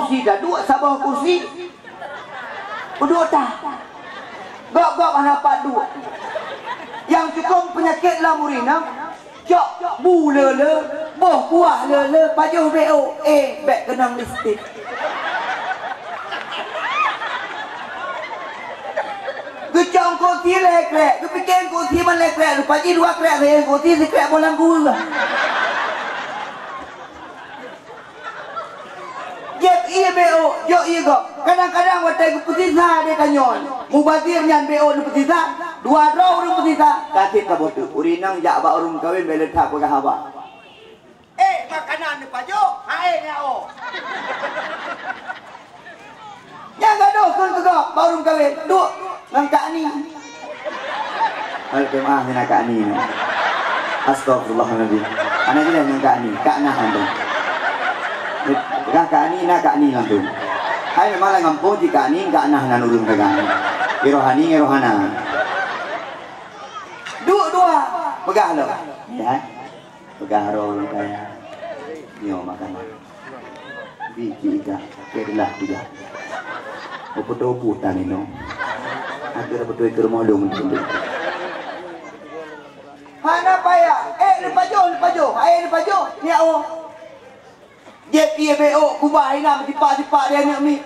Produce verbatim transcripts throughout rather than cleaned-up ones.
Sida duek saboh kursi. Peuduek tah. Gob-gob hana pat duek. Nyang cukôp peunyakét lam ureueng inong, cok bu le-le, boh kuah le-le, pajoh B O, eh, bèk keunong lipstik. Geucok kursi lhèe krek, geupike kursi ban lhèe krek, rupa jih dua krek, lhèe kursi sikrek boh lam kuweuh. Jieb ié B O, jok ié gob. Kadang-kadang watèe geupeusisa di tanyoe, mubazir nyan B O neupeusisa, dua droe ureueng peusisa, ka cit saboh teuk. Ureueng inong jak bak ureueng kawen bèk le that peugah haba. Eh, makanan neupajoh, hai nyak oh. Nyang gadoh kheun keu gob bak ureueng kawen, duek ngon Kak Ni. Hai jemaah, hana Kak Ni. Astagfirullahaladzim. Hana jeulaih ngon Kak Ni, Kak Nah antum. Peugah Kak Ni, na Kak Ni antum. Hai memang lam gampông cit Kak Ni, Kak Nah nan ureueng peugah. Ngon Rohani, ngon Rohana. Duek dua, peugah lom. Ya. Peugah roh ureueng kaya. Nyoe makanan. Bi cit ika, keu deulah tiga. Beutôi buta ninoe. Akhé beutôi keu rumoh lôn teuntèe. Hana payah. Eh, neupajoh, neupajoh. Hai neupajoh. Nyak oh. Jieb ié B O, kubah inan meusipak-sipak di aneuk miet.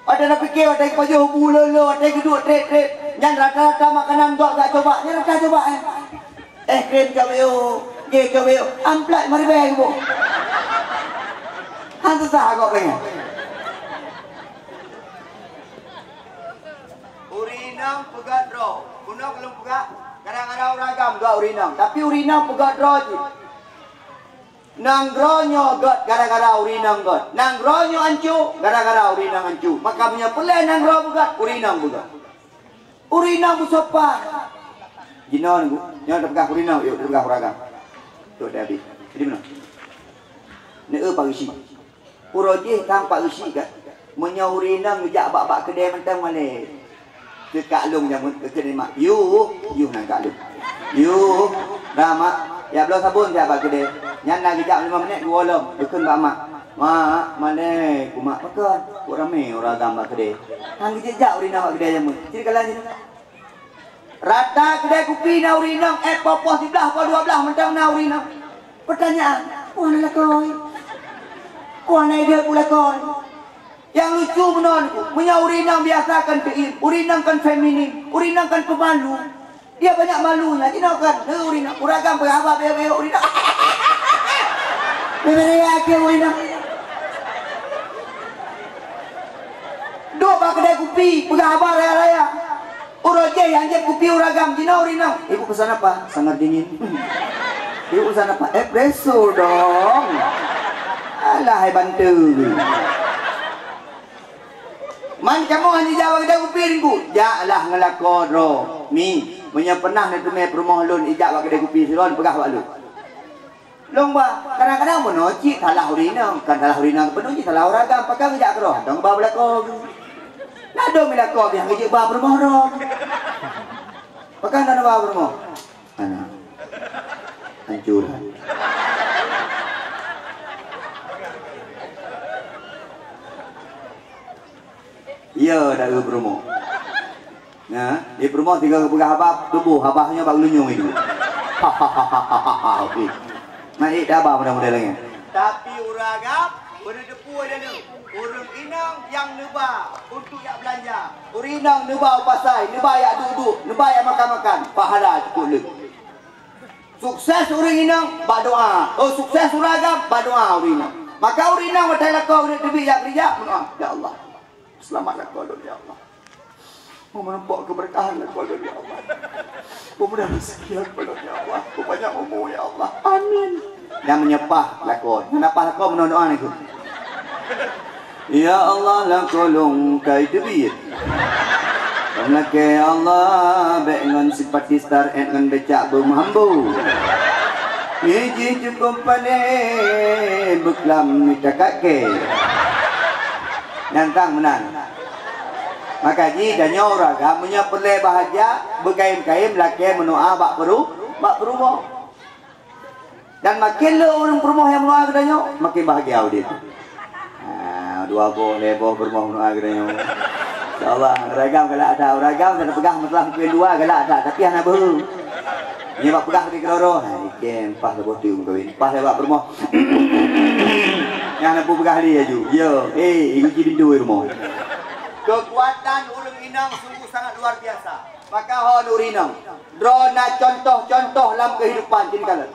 Watèe na pike, watèe geupajoh bu le-le, watèe geuduek trép-trép, nyan rata-rata makanan gob gak coba, nyan rata coba, eh. Eh, krem cok B O, je cok B O, amplop maribèe geuboh. Han susah gob nyan. Ureueng inong peugöt droe, bunoe ka lôn peugah, kadang-kadang ureueng agam göt ureueng inong, tapi ureueng inong peugöt droe cit. Nanggroe nyoe göt gara-gara ureueng inong göt. Nanggroe nyoe anco gara-gara ureueng inong anco. Maka meunyoe peureulèe nanggroe beugöt, ureueng inong beugöt. Ureueng inong beusopan. Jinoe nyoe tapeugah ureueng inong, yuk tapeugah ureueng agam. Yuk, dah habéh. Jadi meunoe. Neu-eu Pak Geuchik. Uroe jéh kang Pak Geuchik ka. Meunyoe ureueng inong geujak bak-bak keudè mantong malèe. Teuka lôn jameun keu keuneuk mak. Yuh, yuh nan ka lôn. Yuh, dah mak, jak bloe sabon siat bak keudè. Nyan na geujak lima minèt geuwoe lom, geukheun bak mak. Mak, malèe ku mak, pakon? Ku ramè ureueng agam bak keudè. Han geujak ureueng inong bak keudè jameun. Cit kala jinoe. Rata keudè kupi na ureueng inong, eh, poh-poh siblaih, poh dua blaih mantong na ureueng inong. Pertanyaan, ku hana lakoe. Ku hana ideh ku lakoe. Nyang lucu meunoe, meunyoe ureueng inong biasa kon teuim, ureueng inong kon feminin, ureueng inong kon peumalu. Dia banyak malunya, jinoe kan, hei ureueng inong, ureueng agam peugah haba bèk-bèk ureueng inong. Bèk-bèk ya ke ureueng inong. Duek bak keudè kupi, peugah haba raya-raya. Uroe jéh nyang jieb kupi ureueng agam, jinoe ureueng inong. Ibu pesan apa? Sangat dingin. Ibu pesan apa? Espresso dong. Alah, hai bantu. Man kamoe hana jak bak keudè kupi Teungku. Jaklah ngon lakoe droe. Mi, meunyoe pernah neuteumé peurumoh lôn ijak bak keudè kupi sidroe, peugah bak lôn. Lôn ba, kadang-kadang meunoe cit salah ureueng inong, kan salah ureueng inong peunoh cit salah ureueng agam, pakon geujak keudroe, dong ba beulakoe. Na dong beulakoe biang geujak ba peurumoh droe. Pakon hana ba peurumoh? Hana. Hancur. Iya, dah peurumoh. Nah, di peurumoh tinggai geupeugah haba, tuboh haba nyoe bak geulunyueng itu. Hahaha. Naik dah haba mudah-mudahan lagi. Tapi ureueng agam, beuneuteupeu dah nyoe. Ureueng inong nyang neuba untuk jak beulanja. Ureueng inong neuba u pasai, neuba jak duek-duek, neuba jak makan-makan. Pahala cukup lé. Sukses ureueng inong bak doa. Oh, sukses ureueng agam bak doa ureueng inong. Maka ureueng inong watèe lakoe ureueng teubiet jak keurija, meudoa, "Ya Allah, seulamat lakoe lôn, ya Allah. Meunyoe meurumpok keubeurkahan lakoe lôn, ya Allah. Meumudah rezeki lakoe lôn, ya Allah. Peupanjang umu, ya Allah. Amin." Nyang meunyeupah lakoe. Nyang na pah lakoe meunoe doa nyoe. Ya Allah, lakoe lôn kai teubiet. Lôn lakèe ya Allah, bèk ngon simpati Star Ed ngon becak beuh meuhambo. Nyoe jih cukôp pané beuklam mita kakèe. Nyan tang meunan. Maka jih tanyoe ureueng agam meunyoe peureulèe bahagia, beukayém-kayém lakèe meudoa bak peurumoh, bak peurumoh. Dan makin le ureueng peurumoh nyang meudoa keu tanyoe, makin bahagia udép. Dua boh, lhèe boh peurumoh meunoe geutanyoe. Insya Allah, ureueng agam galak that, ureueng agam ka peugah masalah mungken dua galak that, tapi hana beuhe. Nyoe bak peugah lagèe keudroe-droe, hai, ikem paih lé boh teuk meukawen. Paih lé bak peurumoh. Nyang na peugah lé laju. Yo, eh, ikunci pintoe rumoh. Kekuatan ureueng inong sungguh sangat luar biasa. Maka ho ureueng inong, droe na contoh-contoh lam kehidupan, sini kalon.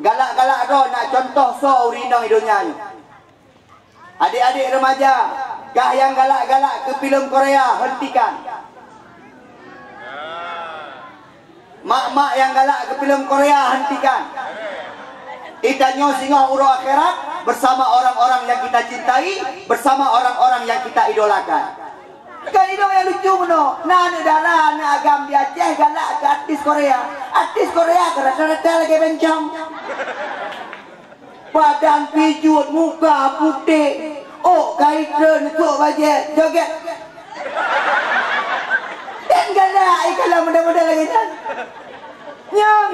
Galak-galak droe na contoh soe ureueng inong di donya nyoe. Adik-adik remaja, kah nyang galak-galak keu filem Korea, hentikan. Mak-mak nyang galak keu filem Korea, hentikan. Geutanyoe singoh uroe akhirat bersama orang-orang yang kita cintai, bersama orang-orang yang kita idolakan. Kan idong nyang lucu meunoe, na aneuk dara, aneuk agam di Aceh galak keu artis Korea. Artis Korea ka rata-rata lagèe bencong. Badan pijuet, muka putéh, ôk ka itreun, sôk bajèe, jogét. Dan galak ikalon model-model lagèe nyan. Nyan,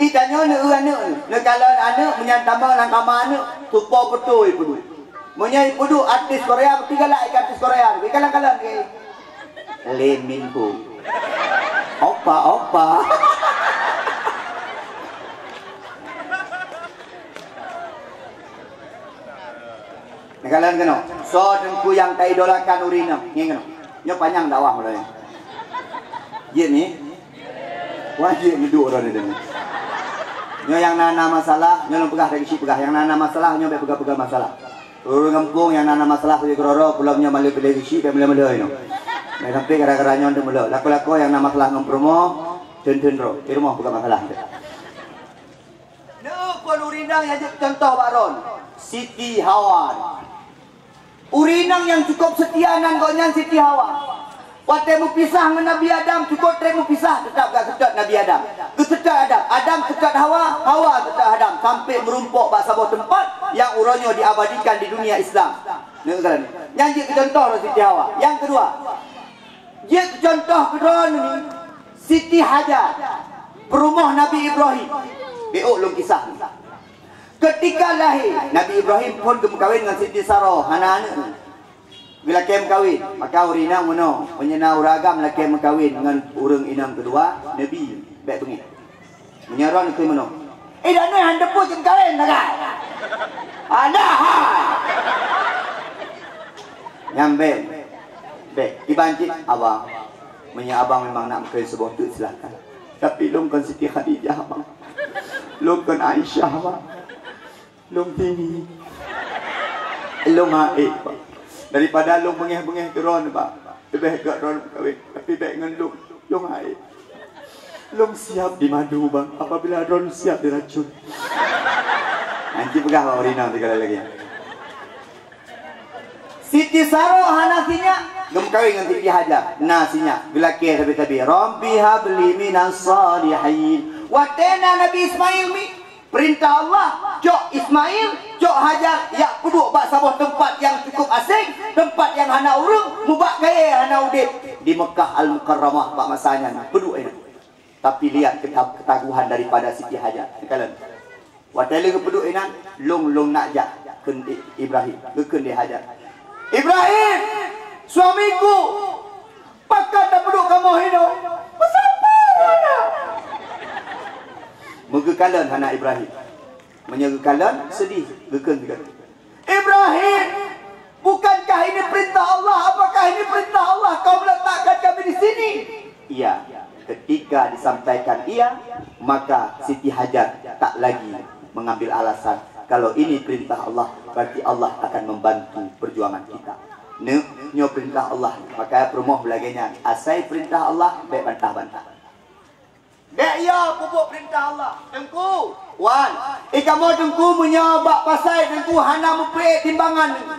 itanyoe neueu aneuk, neukalon aneuk, meunyan tamong lam kama aneuk, tupo beutôi peuduek. Meunyoe peuduek artis Korea, pasti galak ikalon artis Korea, ikalon-kalon lagèe Lee Min Ho. Opa, opa. Neukalon keunoe. Soe teungku nyang taidolakan ureueng inong? Ngieng keunoe. Nyoe panyang dakwah mulai. Jeuet ni? Wajéb neuduek droeneuh. Nyoe nyang na, na masalah, nyoe lôn peugah lagèe chik peugah. Nyang na, na masalah, nyoe bèk peugah-peugah masalah. Ureueng gampông nyang na, na masalah lagèe keudroe-droe, peulom nyoe malèe piléh geuchik, bèk meulèe-meulèe nyoe. Bèk sampai gara-gara nyoe teuk meulèe. Lakoe-lakoe nyang na masalah ngon peurumoh, theun-theun droe. Di rumoh peugah masalah. Neueu phôn ureueng inong nyang jeuet contoh bak droeneuh. Siti Hawa. Ureueng inong nyang cukôp seutia nan gobnyan Siti Hawa. Watèe meupisah ngon Nabi Adam, cukôp trép meupisah, teutap geuseutôt Nabi Adam. Geuseutôt Adam, Adam seutôt Hawa, Hawa seutôt Adam, sampai meurumpok bak saboh teumpat nyang uroe nyoe diabadikan di dunia Islam. Neukalon. Nyan jeuet keu contoh lom Siti Hawa. Nyang keudua, jeuet keu contoh keu droeneuh Siti Hajar, peurumoh Nabi Ibrahim. Beuôt lôn kisah. Keutika lahé, Nabi Ibrahim phôn geumeukawen ngon Siti Saroh, hana aneuk. Geulakèe meukawen, maka ureueng inong meunoe, meunyoe na ureueng agam lakèe meukawen ngon ureueng inong keudua, neubi, bèk beungèh. Meunyoe droeneuh keu meunoe, "Eh, dak nyoe han teupeu jeuet meukawen, sagai." Ada ha. Nyan bèk. Bèk, kiban cit, abang. Meunyoe abang memang nak meukawen saboh teuk, silakan. Tapi lôn kon Siti Khadijah, abang. Lôn kon Aisyah, abang. Lôn tinggi. Lôn haék, bang. Daripada lôn beungèh-beungèh keu droeneuh, bang. Leubeh gèt droeneuh meukawen. Tapi bèk ngon lôn. Lôn haék. Lôn siap dimadu, bang. Apabila droeneuh siap diracun. Nanti peugah bak ureueng inong sigohlom lagèe nyan. Siti Saroh hana sinyak, geumeukawen ngon Siti Hajar. Na sinyak, geulakèe sabe-sabe, "Rabbi habli minas shalihin." Watèe na Nabi Ismail mi, peurintah Allah, cok Ismail, cok Hajar, jak peuduek bak saboh teumpat nyang cukôp aséng, teumpat nyang hana ureueng, mubak kayèe hana udép, di Meukah Al-Mukarramah bak masa nyan, peuduek inan. Tapi lihat keta-, ketaguhan daripada Siti Hajar. Neukalon. Watèe lheuh geupeuduek inan, lôn, lôn nak jak, kheun I-, Ibrahim, geukheun lé Hajar. "Ibrahim, suamiku, pakon tapeuduek kamoe hinoe? Meusabar hana." Meugeukalon hana Ibrahim. Meunyoe geukalon, seudeh, geukheun sigoe. "Ibrahim, bukankah ini perintah Allah? Apakah ini perintah Allah kau meletakkan kami di sini?" Iya, ketika disampaikan iya, maka Siti Hajar tak lagi mengambil alasan. Kalau ini perintah Allah, berarti Allah akan membantu perjuangan kita. Neuk, nyoe perintah Allah, maka peurumoh beulagèe nyan. Asai perintah Allah, bèk bantah-bantah. Bèk yo peubuet peurintah Allah. Teungku, wan, i kamoe Teungku, meunyoe bak pasai Teungku hana meupeuék timbangan Teungku,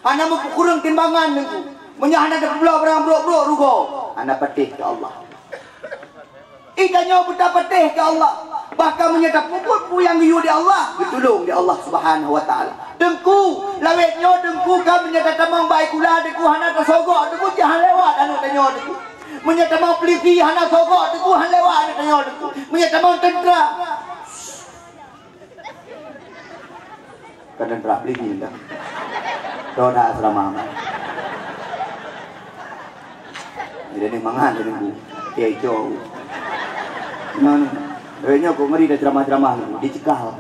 hana meupeukureueng timbangan Teungku, meunyoe hana tapeubloe barang brôk-brôk rugoe, hana patéh keu Allah. I tanyoe beutapatéh keu Allah. Bahkan meunyoe tapeubuet peue nyang geuyue di Allah, geutulông di Allah Subhanahu wa Taala. Teungku, lawét nyoe Teungku, ka meunyoe tatamong bak sikula Teungku hana tasogok Teungku, cit hana lewat aneuk tanyoe Teungku. Meunyoe tamong pulisi hana sogok Teungku, han lewat aneuk tanyoe Teungku. Meunyoe tamong teuntra, ka teuntra pulisi dah. Roda asrama. Jadi ni mangan jadi bu. Kecoh. Nyoe, nyoe kok ngeri dah ceramah-ceramah ni, dicekal.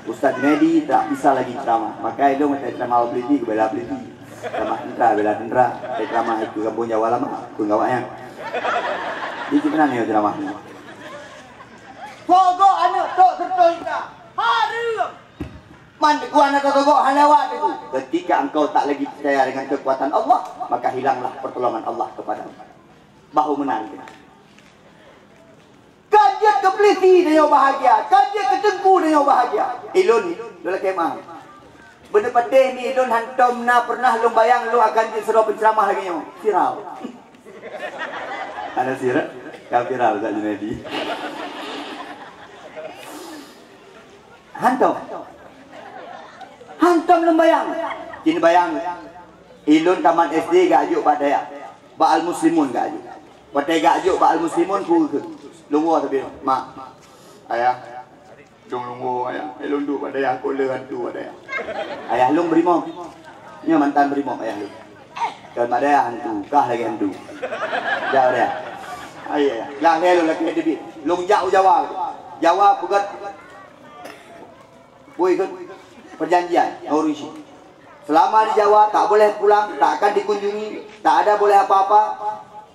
Ustaz Junaidi tak bisa lagi ceramah. Maka ilong kata ceramah Beliti, bela Beliti. Ceramah tentara, bela tentara. Saya ceramah itu kampung Jawa lama, pun gawaknya. Jadi sebenarnya ceramah ni. Pokok anak tok serta ika. Harum. Man teguh hana tatogok, hana awak teguh. Ketika engkau tak lagi percaya dengan kekuatan Allah, maka hilanglah pertolongan Allah kepadamu. Bahu menang kita. Ka jeuet keu peulisi tanyoe bahagia, ka jeuet keu teungku tanyoe bahagia. Ilôn, lôn lakée meu'ah. Beuneupatéh mi ilôn hantom na pernah lôn bayang lôn akan jeuet sidroe peuceuramah lagée nyoe. Viral. Hana viral, ka viral Ustaz Junaidi. Hantom. Hantom lôn bayang. Cit bayang. Ilôn tamat S D geujok bak dayah. Bak Al-Muslimun geujok. Watée geujok bak Al-Muslimun, peue keuh? Lôn woe sabe, "Mak, Ayah, dong lôn woe, Ayah. Ilôn duek bak dayah, kon le hantu bak dayah." Ayah lôn beurimong. Nyoe mantan beurimong ayah lôn. Kon bak dayah hantu, kah lagée hantu. Jak bak dayah. Ayah, jak lé lôn lakée teubiet. Lôn jak u Jawa. Jawa peugét Woi, ikut perjanjian ngon ureuëng chik. Selama di Jawa, tak boleh pulang, tak akan dikunjungi, tak ada boleh apa-apa.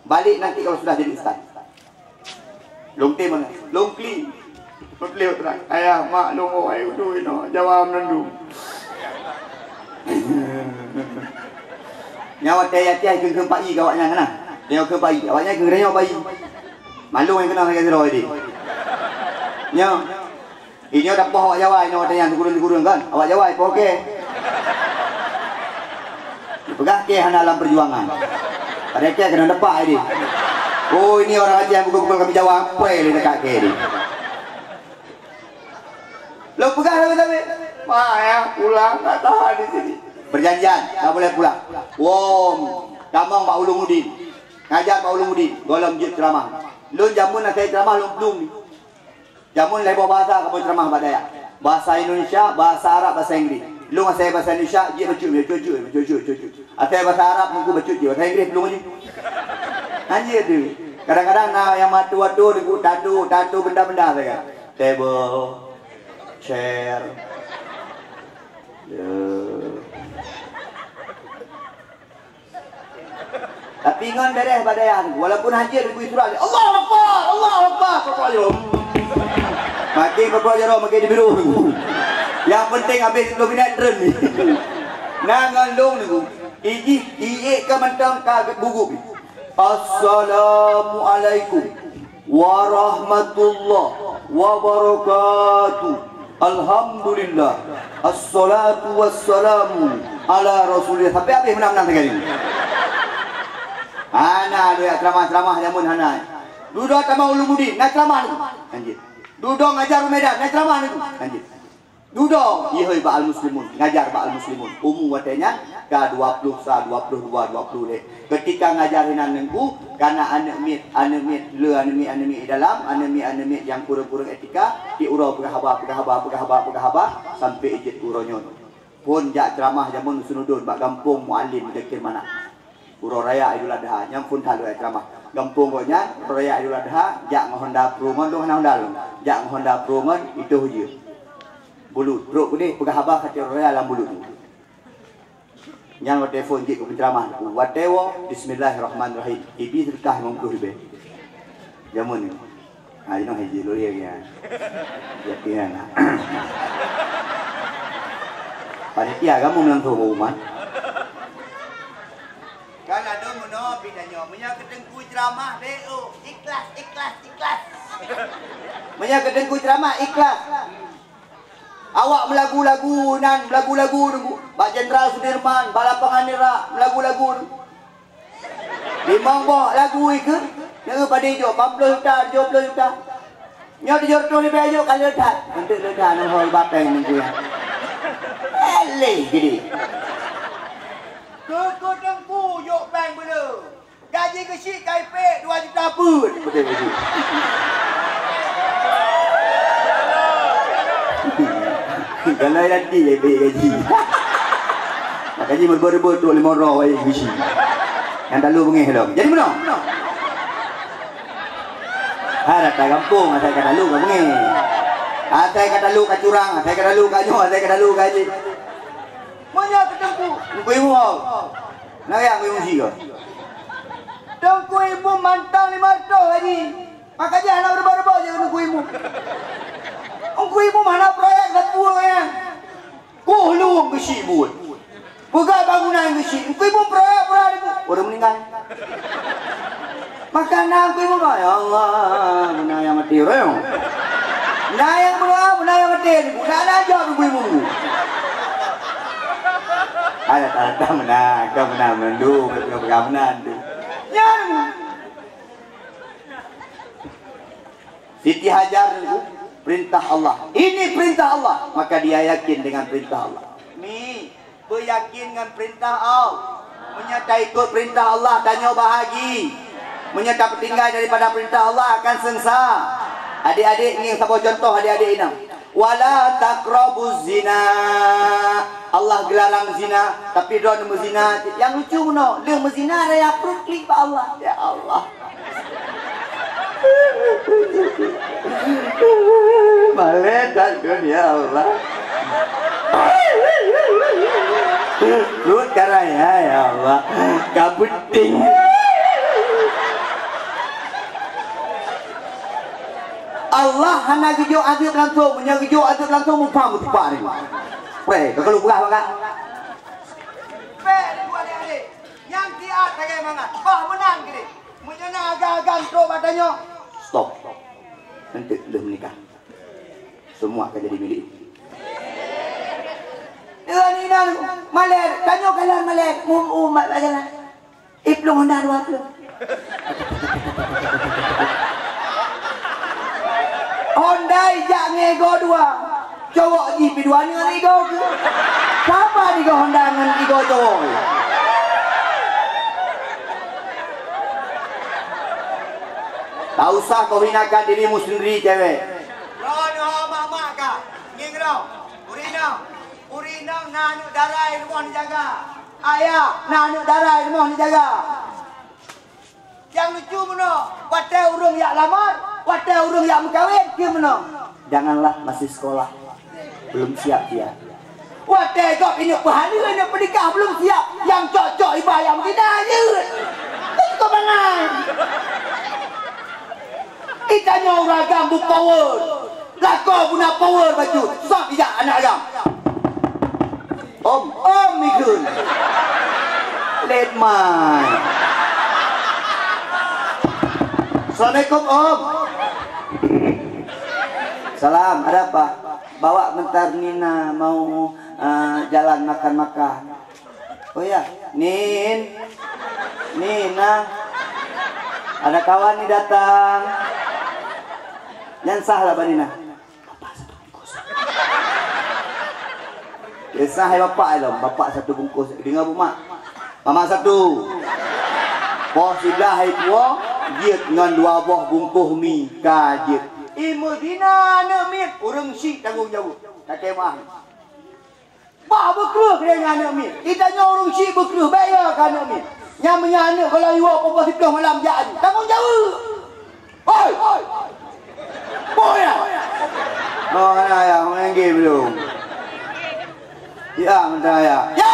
Balik nanti kalau sudah jadi ustaz. Lôn tem mana? Lôn kli. Lôn kli terang. Ayah, mak, lôn, oh, ayah, udah, ino, Jawa menandung. Nyawa teh ya teh keu keu pai gawak nyan nah. Nyawa keu pai, awak nyan keu nyawa pai. Malu yang kenal dengan zero ini. Nyo. Inyoe tapoh awak Jawa, inyoe watée nyan sikureueng-sikureueng kan. Awak Jawa ipoh kée. Dipeugah kée hana lam peujuangan. Padahai kée keuneuk depak ideh. Oh, ini orang Aceh yang pukul-pukul kami Jawa, apa yang dekat kée ideh? Lôn peugah lagée sabe. Mak, ya, pulang, tak tahan di sini. Perjanjian, tak boleh pulang. Wom, tamong bak Ulumuddin. Ngajar bak Ulumuddin, gohlom jeuet ceramah. Lôn jameun asai ceramah lôn plueng. Jameun lhée boh bahasa kamoe ceramah bak dayah. Bahasa Indonesia, bahasa Arab, bahasa Inggris. Lôn asai bahasa Indonesia, jeuet bacut, bacut, bacut, bacut, bacut. Asai bahasa Arab, nunggu bacut jih, bahasa Inggris belum lagi. Hanya tu. Kadang-kadang na yang matu-atu, nunggu tatu, tatu benda-benda saja. Table, chair. Ya. Tapi ngon beres bak dayah, walaupun hanjeuet bubui surat, "Allahu Akbar, Allahu Akbar," kopok jaroe. Makin kopok jaroe, makin dibiru. Yang penting habis sepuluh minit, tren ni. Nah, ngon lôn ni, iji, iék ka mantong ka gugup. Assalamualaikum. Warahmatullahi wabarakatuh. Alhamdulillah. Assalatu wassalamu ala Rasulillah. Sampai habis menang-menang sekali. Hana duek ceramah-ceramah jameun hana. Dudoe tamong Ulumuddin, na ceramah ni. Lanjut. Dudoe ngajar u Medan, na ceramah ni. Lanjut. Dudoe, ihôi bak Al-Muslimun, ngajar bak Al-Muslimun. Umu watée nyan ka dua ploh sa, dua ploh dua, dua ploh lhée. Keutika ngajar hinan Teungku, kana aneuk miet, aneuk miet le, aneuk miet, aneuk miet di dalam, aneuk miet, aneuk miet nyang kureueng-kureueng etika, tiuroe peugah haba, peugah haba, peugah haba, peugah haba, sampoe jeuet uroe nyoe. Phon jak ceuramah jameun usun udon bak gampông Mualem Mudakir Manah. Uroe raya Idul Adha, nyang phon that lôn jak ceuramah. Gampông gobnyan, uroe raya Idul Adha, jak ngon Honda Pro ngon, lôn hana Honda lôn. Jak ngon Honda Pro ngon, itoh jeuet. Bulut, trok keudeh, peugah haba ka tiep uroe raya lam bulut. Nyan watée phon jeuet keu peuceuramah. Watée woe, bismillahirrahmanirrahim. Ibi seudeukah limong ploh ribée. Jameun nyoe. Ha, inoe haji lôn lagée nyan. Yakin nyan. Panitia kamoe meulangsong pengumuman. Kan ado meunoe pih tanyoe, meunyoe keu teungku ceuramah, B O, ikhlas, ikhlas, ikhlas. Meunyoe keu teungku ceuramah, ikhlas. Awak meulagu-lagu nan, meulagu-lagu teungku. Bak Jenderal Sudirman, bak Lapangan Irak, meulagu-lagu teungku. Limong boh lagu ikeu, neu padé jok, empat puluh juta, tujuh puluh juta. Nyoe tujoh reutôh ribée jok ka le that. Untuk le that, nang hôi bapeng minggu nyan. Eleh gede. Keu, keu teungku jok péng beuleu. Gaji geusyik ka ipék dua juta peuet. Betul, betul. Kalau nanti ipék gaji. Gaji meureubeut-reubeuet trok limong droe wayée geusi. Nyang talu beungéh lom. Jadi meunoe. Hai rata gampông, asai ka talu ka beungéh. Asai ka talu ka curang, asai ka talu ka nyoe, asai ka talu ka jih. Meunyoe keu Teungku, Teungku Imum. Nah, ya, Teungku Imum si kau. Teungku Imum mantong lima ratus gaji. Maka jih hana beureuba-reuba jih Teungku Imum. Teungku Imum hana proyek sapeue nyan. Kuh lôn geusyik buet. Peugah bangunan geusyik. Teungku Imum proyek pura di bu-, ureueng meuninggai. Maka na Teungku Imum, "Ya Allah, beuna nyang maté ureueng." Na nyang meudoa, beuna nyang maté di bu. Na, na jaweueb Teungku Imum. Ada tak, tak meunan, ka meunan mandum, ka peugah meunan tu. Nyan. Siti Hajar, perintah Allah. Ini perintah Allah, maka dia yakin dengan perintah Allah. Mi, beuyakin ngon perintah Allah. Meunyoe taikot perintah Allah, tanyoe bahagi. Meunyoe tapeutinggai daripada perintah Allah, akan seungsa. Adik-adik, ngieng saboh contoh adik-adik inong. "Wala taqrabuz zina." Allah geularang zina, tapi droeneuh meuzina. Nyang lucu meunoe, lheueh meuzina raya pruet klik bak Allah. Ya Allah. Malèe that keu, ya Allah. Pruet ka raya, ya Allah. Ka peuting. Allah hana geujok azeueb langsông, meunyoe geujok azeueb langsông, mupham meutupak nyoe. Weh, ka kalu peugah bak kah? Bèk, Teungku, adik-adik. Nyang siat lagèe mangat, bah meunan keu deh. Meunyoe na agam-agam trok bak tanyoe. Stop. Nanti lheueh menikah. Semua akan jadi milik. Deungon inan malèe, tanyoe kalon malèe, mu-, umat bak jalan. Iplueng Honda dua plueng. Honda ijak ngon igoe dua. Cowok jih pi dua nyoe ngon igoe keu. Sapa igoe Honda ngon igoe cowok? Tak usah kau hinakan dirimu sendiri, cewek. Droeneuh mak-mak ka. Ngieng droe. Ureueng inong. Ureueng inong na aneuk dara i rumoh neujaga. Ayah, na aneuk dara i rumoh neujaga. Nyang lucu meunoe, watèe ureueng jak lamar, watèe ureueng jak meukawen, keu meunoe. Janganlah masih sekolah, belum siap dia. Watèe gob inong peuhaleue, inong peunikah, belum siap. Nyang cok-cok iba nyang beuzina jeuet. Keu bangai. Itanyoe ureueng agam beupower. Lakoe guna power bacut. Sab ijak aneuk agam. Om, om ikheun. Let mai. Assalamualaikum, Om. Salam, ada apa? Bawa bentar Nina mau, eh, jalan makan-makan. Oh ya, Nin. Nina. Ada kawan ni datang. Nyan sah lah, Bang Nina. Bapak satu bungkus. Kisah hai bapak lom, bapak satu bungkus. Dengar bu mak. Mamak satu. Poh siblah hai puwoe, jeuet ngon dua boh bungkus mi ka jeuet. Imeudina aneuk miet, ureueng syik tanggong jaweueb. Kakek mah. Bah beukreueh keu nyan aneuk miet. Itanyoe ureueng syik beukreueh, bèk yo keu aneuk miet. Nyan meunyoe aneuk gohlom iwoe pukul siplôh malam jak aju. Tanggong jaweueb. Hoi! Boh ya! Oh, hana ya, main game dulu. Ya, mentang ya. Ya!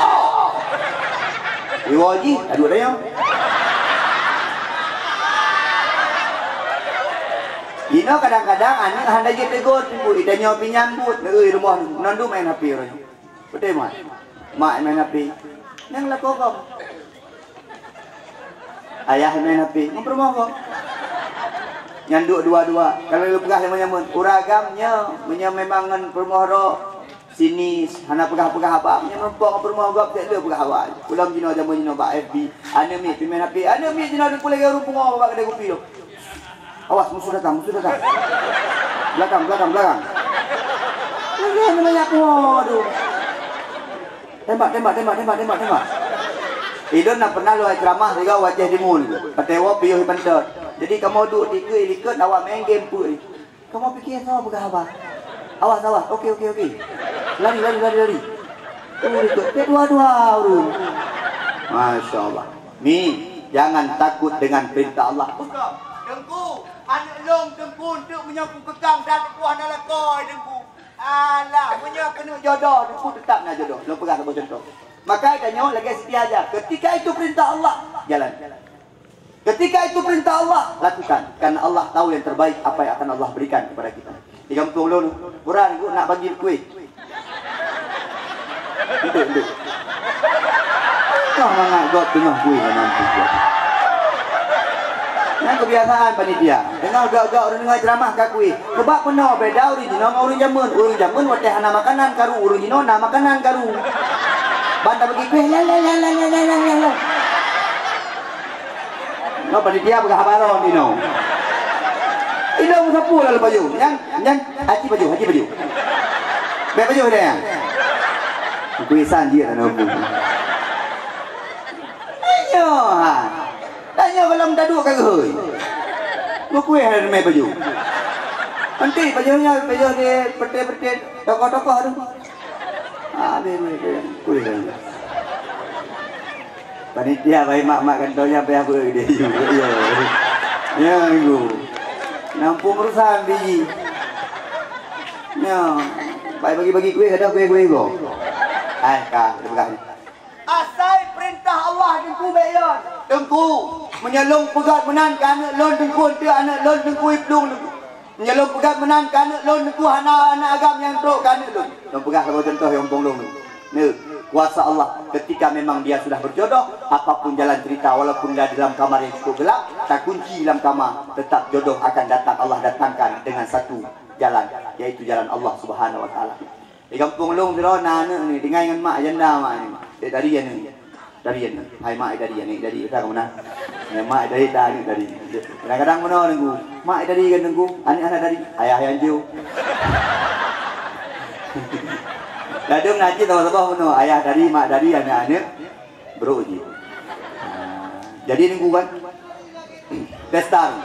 Iwoe jih, aduh dah ya. Inoe kadang-kadang aneuk hana jiteugor, itanyoe pih nyambut, neueu rumoh nondum main H P uroe nyoe. Beutôi, Mak? Mak main H P. Nyang lakoe gob. Ayah main H P. Ngon peurumoh gob. Nyan duek dua-dua. Kalau lôn peugah nyamén-nyamén, ureueng agam nyoe, meunyoe memang ngon peurumoh droe, sinis, hana peugah-peugah haba, meunyoe meurumpok ngon peurumoh gob, cit le peugah haba. Ulôn jinoe jameun jinoe bak F B. Aneuk miet pih main H P. Aneuk miet jinoe teungku lagèe ureueng pungo bak keudè kupi tu. Awas, musuh datang, musuh datang. Belakang, belakang, belakang. Lagèe nyan banyak, waduh. Tembak, tembak, tembak, tembak, tembak, tembak. Ilôn na pernah lôn ceramah sigoe u Aceh Timu. Watèe woe piôh ipantot. Jadi kamoe duek dikeue, likot awak main game peue. Kamoe piké soe peugah haba. Awas, awas. Oke, oke, oke. Lari, lari, lari, lari. Ureueng ikot, dua-dua ureueng. Masya Allah. Mi, jangan takut dengan perintah Allah. Bukan. Teungku, aneuk lôn Teungku, untuk meunyoe kukeukang that Teungku hana lakoe Teungku. Alah, meunyoe keuneuk jodoh, Teungku tetap na jodoh. Lôn peugah saboh contoh. Maka tanyoe lagèe Siti Hajar. Ketika itu perintah Allah, jalan. Ketika itu perintah Allah, lakukan. Karena Allah tahu yang terbaik apa yang akan Allah berikan kepada kita. Di gampông lôn, kurang Teungku nak bagi kueh. Duduk, duduk. Tengah mangat gob teungoh kueh lam ampun gob. Nyan kebiasaan panitia. Teungoh gob-gob ureueng deungoe ceramah ka kueh. Sebab peunoh beda ureueng jinoe ngon ureueng jameun. Ureueng jameun watèe hana makanan karu, ureueng jinoe na makanan karu. Ban tabagi kueh, la, la, la. Nyoe panitia peugah haba lom inoe. Inoe meusapeue lalu pajoh. Nyan, nyan, aci pajoh, aci pajoh. Bèk pajoh deh nyan. Kuisan jeuet aneuk bu. Nyoe, ha. Tanyoe gohlom taduek ka geuhôi. Beukueh hai mé pajoh. Nanti pajoh nyoe, pajoh di peuté-peuté, tokoh-tokoh tu. Ah, bèk, bèk, bèk. Kueh kan. Panitia baik mak-mak kantong nyan payah beuet gede juga. Ya. Ya, Ibu. Nampung urusan biji. Ya. Baik bagi-bagi kueh, ada kueh-kueh go. Hai, ka, terima kasih. Asai perintah Allah Teungku bèk yon. Teungku, meunyoe lôn peugah meunan keu aneuk lôn Teungku, enteuk aneuk lôn Teungku iplueng Teungku. Meunyoe lôn peugah meunan keu aneuk lôn Teungku, hana aneuk agam nyang trok keu aneuk lôn. Lôn peugah saboh contoh nyang mumpung lôn. Neu, kuasa Allah ketika memang dia sudah berjodoh, apapun jalan cerita, walaupun dia dalam kamar yang cukup gelap, takunci dalam kamar, tetap jodoh akan datang, Allah datangkan dengan satu jalan, yaitu jalan Allah Subhanahu wa Taala. Di gampông lôn sidroe na aneuk ni, tinggai ngon mak janda mak ni. Dek tadi aneuk. Tadi aneuk. Hai mak tadi aneuk tadi, ka meunan. Hai mak tadi, ta aneuk tadi. Kadang-kadang meunoe Teungku. Mak tadi kan Teungku, aneuk hana tadi. Ayah nyang jiôh. Ladôm na cit saboh-saboh meunoe. Ayah tadi, mak tadi, aneuk-aneuk. Brôk jih. Jadi Teungku kan. Pesta.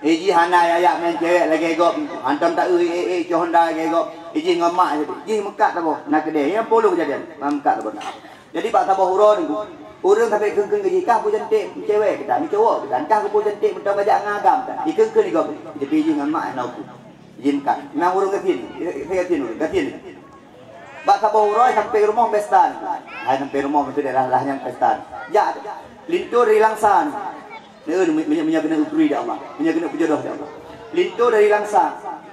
Eh, jih hana jak-jak meu'en cewek lagèe gob. Hantom ta-eu, eh, eh, cok honda lagèe gob. Eh, jih ngon mak, jih meukat saboh. Na keudè, nyang puluh kejadian. Meukat saboh na. Jadi, bak saboh uroe Teungku, ureueng sampai kheun-kheun keu jih, "Kah peue cantik cewek keu tan, cowok keu tan, kah peue cantik meutam bajak ngon agam tan." Jikheun-kheun di gob. Tapi jih ngon mak hana ukeue. Jih meukat. Nang ureueng gasien, gasien ureueng, gasien. Bak saboh uroe sampai rumoh pesta. Hai sampai rumoh meusti daerah-daerah nyan pesta. Jak, linto dari Langsa. Neu, meunyoe, meunyoe keuneuk geukheun di Allah, meunyoe keuneuk peujodoh di Allah. Linto dari Langsa,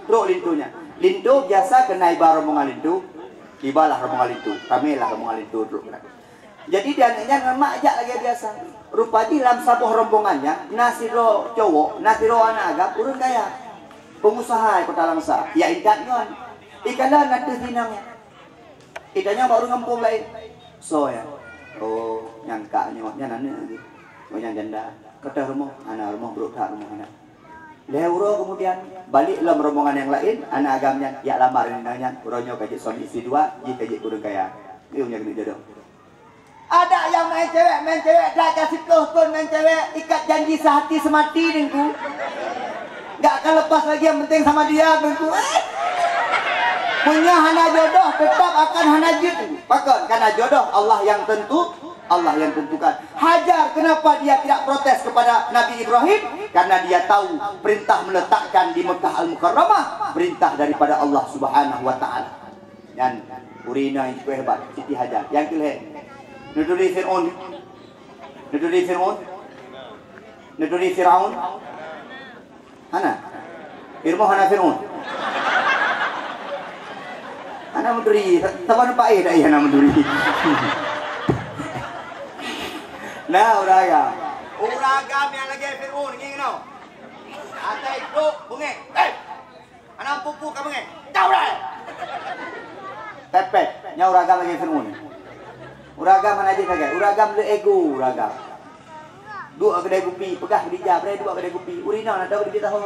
trok linto nyan. Linto biasa keu na iba rombongan linto, ibalah rombongan linto, ramèlah rombongan linto trok keunan. Jadi di aneuk nyan ngon mak jak lagèe biasa. Rupa jih lam saboh rombongan nyan na sidroe cowok, na sidroe aneuk agam ureueng kaya. Pengusaha di Kota Langsa, jak intat ngon. Ikalon ateueh inong nyan. Itanyong bak ureueng gampông laén, "Soe nyan?" "Oh, nyan kak nyoe, nyan aneuk geuh. Oh, nyan janda. Ka teuh rumoh, hana rumoh, brôk that rumoh nyan." Lhèe uroe keumudian, balek lom rombongan nyang laén, aneuk agam nyan jak lamar inong nyan, uroe nyoe ka jeuet suami istri dua, jih ka jeuet keu ureueng kaya. Nyoe nyang keuneuk jodoh. Ada nyang main cewek, main cewek, dah ka siplôh thôn main cewek, ikat janji sehati semati Teungku. Gak akan lepas lagi, yang penting sama dia Teungku. Eh! Meunyoe hana jodoh, tetap akan hana jeuet. Pakon? Karena jodoh Allah yang tentu, Allah yang tentukan. Hajar, kenapa dia tidak protes kepada Nabi Ibrahim? Karena dia tahu perintah meletakkan di Mekah Al-Mukarramah, perintah daripada Allah Subhanahu wa Taala. Nyan, ureueng inong nyang cukup hebat, Siti Hajar. Nyang keu lhèe, neuturi Fir'aun. Neuturi Fir'aun. Neuturi Fir'aun. Hana? Di rumoh hana Fir'aun? Hana meuturi. Sa-, saban nampak, eh, dak, eh, hana meuturi. Nah, ureueng agam. Ureueng agam nyang lagèe Fir'aun, ngieng keunoe. Atai trok, beungèh. Eh! Aneuk pupu ka beungèh. Tau dah! Pepet, nyan ureueng agam lagèe Fir'aun. Ureueng agam hana jeuet sagai. Ureueng agam le ego ureueng agam. Duek keudè kupi, peugah Khadijah, "Bri duek keudè kupi." Ureueng inong na tau keudè tahu.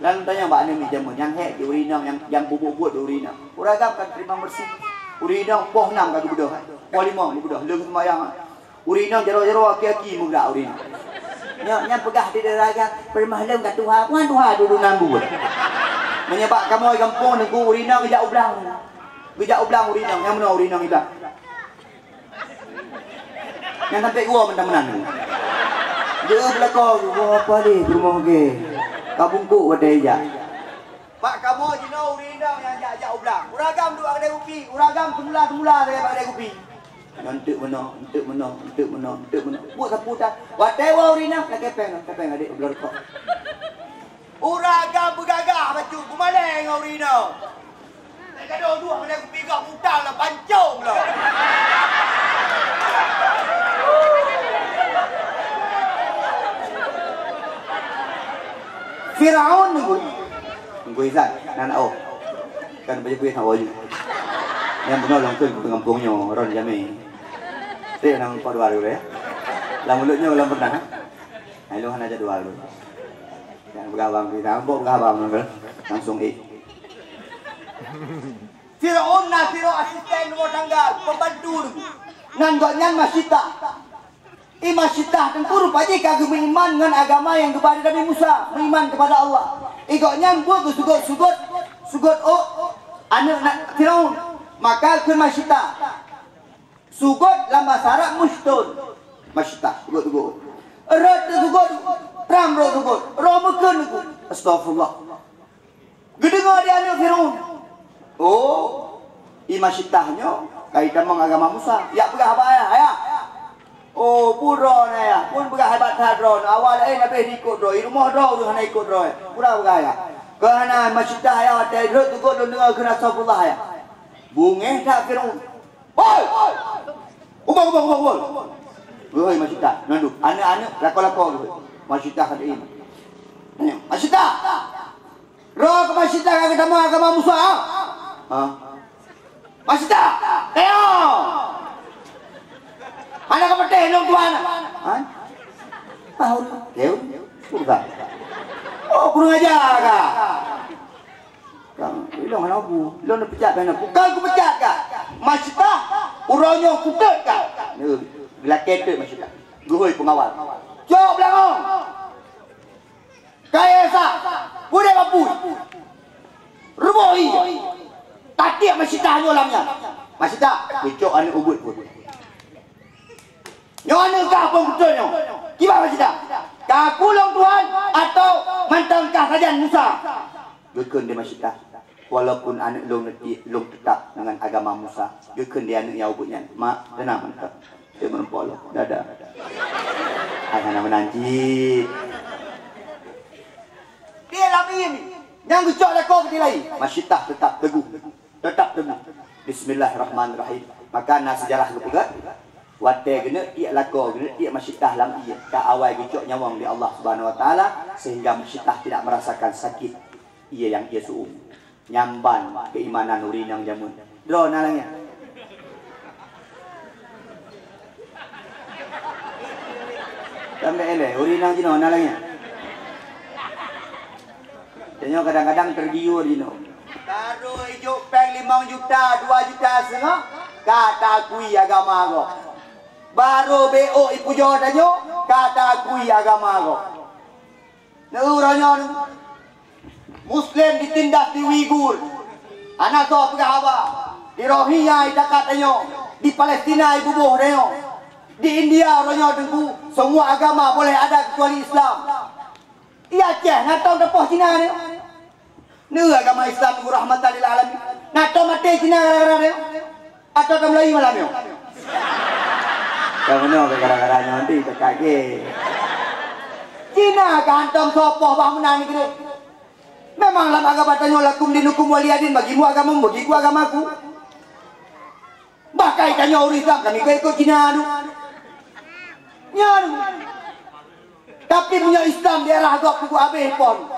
Lalu tanyong bak aneuk miet jameun, nyang hék jih ureueng inong nyang, nyang bubuet-buet ureueng inong. Ureueng agam ka teurimong beureusi. Ureueng inong poh nam ka geubeudôh, poh limong geubeudôh, lheueh seumayang. Ureueng inong jaroe-jaroe aki-aki meugerak ureueng inong. Nyoe, nyan peugah di daerah gata, "Peurumoh lôn ka tuha, peue tuha dudu nam buet." Meunyoe bak kamoe gampông Teungku, ureueng inong geujak u blang. Geujak u blang ureueng inong, nyang meunoe ureueng inong i blang. Nyang sampai gua meunan-meunan. Dia belakang, gua apa ni, rumah ke? Ka bungkuk pada ijak. Pak kamoe jinoe ureueng inong nyang jak-jak u blang. Ureueng agam duek bak keude kupi, ureueng agam semula-semula sagai bak keude kupi. Nyan enteuk meunoe, enteuk meunoe, enteuk meunoe, enteuk meunoe. Buet sapu tan. Watèe woe ureueng inong, lakèe pèng, lakèe pèng adék, bloe rukok. Ureueng agam beugagah bacut, beumalèe ngon ureueng inong. Lagèe gadoh duek, beude kupi gak mutang lah, pancong lah. Firaun nunggu. Nunggu izan, nan oh. Kan baju kuih nak wajib. Yang benar langsung ke kampung nyo, ron jami. Tengok nama empat dua dulu ya. Lam mulut nyo lam pernah. Hai lu hana jadwal tu. Yang peugah abang kita, ambok peugah abang tu. Langsung eh. Firaun na sidroe asisten rumah tangga, pembantu tu. Nan gobnyan Masyitah. I Masyitah teungku rupa jih ka geumeuiman ngon agama nyang geuba lé Nabi Musa, meuiman kepada Allah. I gobnyan buet geusugot-sugot, sugot ôk aneuk na-, Firaun. Maka kheun Masyitah. Sugot lam basa Arab mushtun. Masyitah, sugot-sugot. Rot sugot, tram rot sugot. Roh meukeun sugot. Astagfirullah. Geudeungoe di aneuk Firaun. Oh, i Masyitah nyoe ka itamong agama Musa. Jak peugah bak ayah, "Ayah." "Oh, peue droeneuh, Ayah?" "Pun peugah hebat that droeneuh. Awai laén habéh diikot droe. I rumoh droe ureueng hana ikot droe." "Peue droe peugah, Ayah?" "Keu hana Masyitah, Ayah, watèe rot sugot lôn deungoe kheun astagfirullah, Ayah." Beungéh that Firaun. "Woi! Ubah, ubah, ubah, ubah!" Woi, Masyitah, nanduk. Aneuk-aneuk lakoe-lakoe geuh. Masyitah ka teuima. Tanya, "Masyitah! Droe keu Masyitah ka geutamong agama Musa, ha?" "Ha? Masyitah! Tanya! Hana ka patéh lôn tuan?" "Ha? Ah, ureueng. Keu? Ureueng. Oh, kurang ajar ka." Kang, ilong hana bu. Ilong neupecat kah na? Bukan kupecat kah. Masyitah, uroe nyoe kukheun kah. Neu, geulakèe teuk Masyitah. Geuhôi peungawal. Cok beulangong. Kayèe sa. Pudek bapui. Rumoh ie. Tatiek Masyitah nyoe lam nyan. Masyitah, geucok aneuk ubit pun. Nyoe aneuk kah phon beutôi nyoe. Kiban Masyitah? Ka kulong Tuhan atau mantong kah sajan Musa? Geukheun di Masyitah, "Walaupun aneuk lôn neutiek, lôn teutap ngon agama Musa." Geukheun di aneuk nyang ubit nyan, "Mak, teunang mantong. Teumeureumpok lom. Dadah." Hai hana meunan cit. Dia lagi ni. Nyang geucok lakoe keutilai. Masyitah teutap teguh. Teutap teguh. Bismillahirrahmanirrahim. Maka na seujarah geupeugah, watèe geuneuk tiek lakoe, geuneuk tiek Masyitah lam ié, ka awai geucok nyawöng di Allah Subhanahu Wa Taala, sehingga Masyitah tidak merasakan sakit ié nyang ié su'um. Nyan ban keuimanan ureueng inong jameun. Droe na lagèe nyan? Sampai eleh, ureueng inong jinoe na lagèe nyan? Tanyoe kadang-kadang tergiur jinoe. Barô ijok péng limong juta, dua juta seutengah, ka taakui agama gob. Barô B O ipujoe tanyoe, ka taakui agama gob. Neu uroe nyoe neu. Muslim ditindas di Uighur. Hana soe peugah haba. Di Rohingya itakat tanyoe. Di Palestina ibuboh tanyoe. Di India uroe nyoe teungku, semua agama boleh ada kecuali Islam. Di Aceh na tom tapoh Cina nyoe. Neu agama Islam teungku rahmatan lil alamin. Na tom maté Cina gara-gara nyoe. Atawa ka mulai malam nyoe? Ka meunoe gara-gara nyoe nanti ka kagèe. Cina ka hantom soe poh bah meunan keu. Memang lam agama tanyoe lakum dinukum waliyadin, bagimu agamamu, bagiku agamaku. Bahkan tanyoe ureueng Islam kami ka ikot Cina tu. Nyan. Tapi meunyoe Islam di daerah gob teungku habéh phon.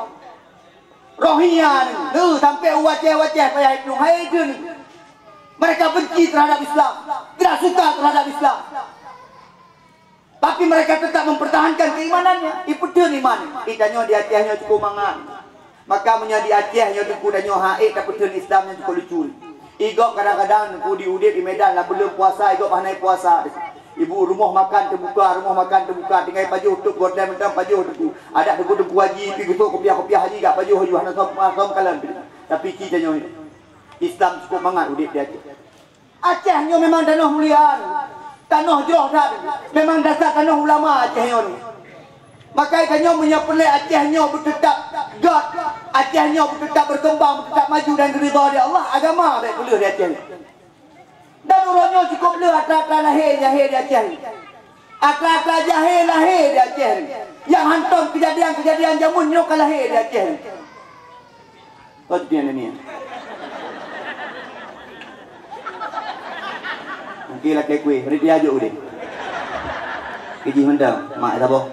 Rohingya ni, tu sampai u Aceh-Aceh payah iplueng hai tu ni. Mereka benci terhadap Islam, tidak suka terhadap Islam. Tapi mereka tetap mempertahankan keimanannya. Ipeutheun iman. Ih, tanyoe di Aceh nyoe cukup mangat. Maka meunyoe di Aceh nyoe teungku tanyoe hai tapeutheun Islam nyoe cukup lucu. Igob kadang-kadang teungku di udép di Medan lah belum puasa, igob hana puasa. Ibu rumoh makan teubuka, rumoh makan teubuka, tinggai pajoh tôp gorden mantong pajoh teungku. Adak teungku-teungku haji pi geusok kupiah-kupiah haji gak pajoh aju hana som, som kalon pi. Tapi ci tanyoe. Islam cukôp mangat udép di Aceh. Aceh nyoe memang tanoh mulia, tanoh jroh that. Memang dasar tanoh ulama Aceh nyoe. Maka tanyoe meunyoe peureulée Aceh nyoe beuteutap gét, Aceh nyoe beuteutap beukeumbang, beuteutap maju dan ridha di Allah, agama bék peuleueh di Aceh nyoe. Dan uroe nyoe cukôp le atra-atra lahé jahé di Aceh nyoe. Atra-atra jahé lahé di Aceh nyoe. Nyang hantom keujadian-keujadian jameun nyoe ka lahé di Aceh nyoe. Kon dia ni. Mungkin lakée kueh, beri dia juk udeh. Kejih mantap, mak saboh.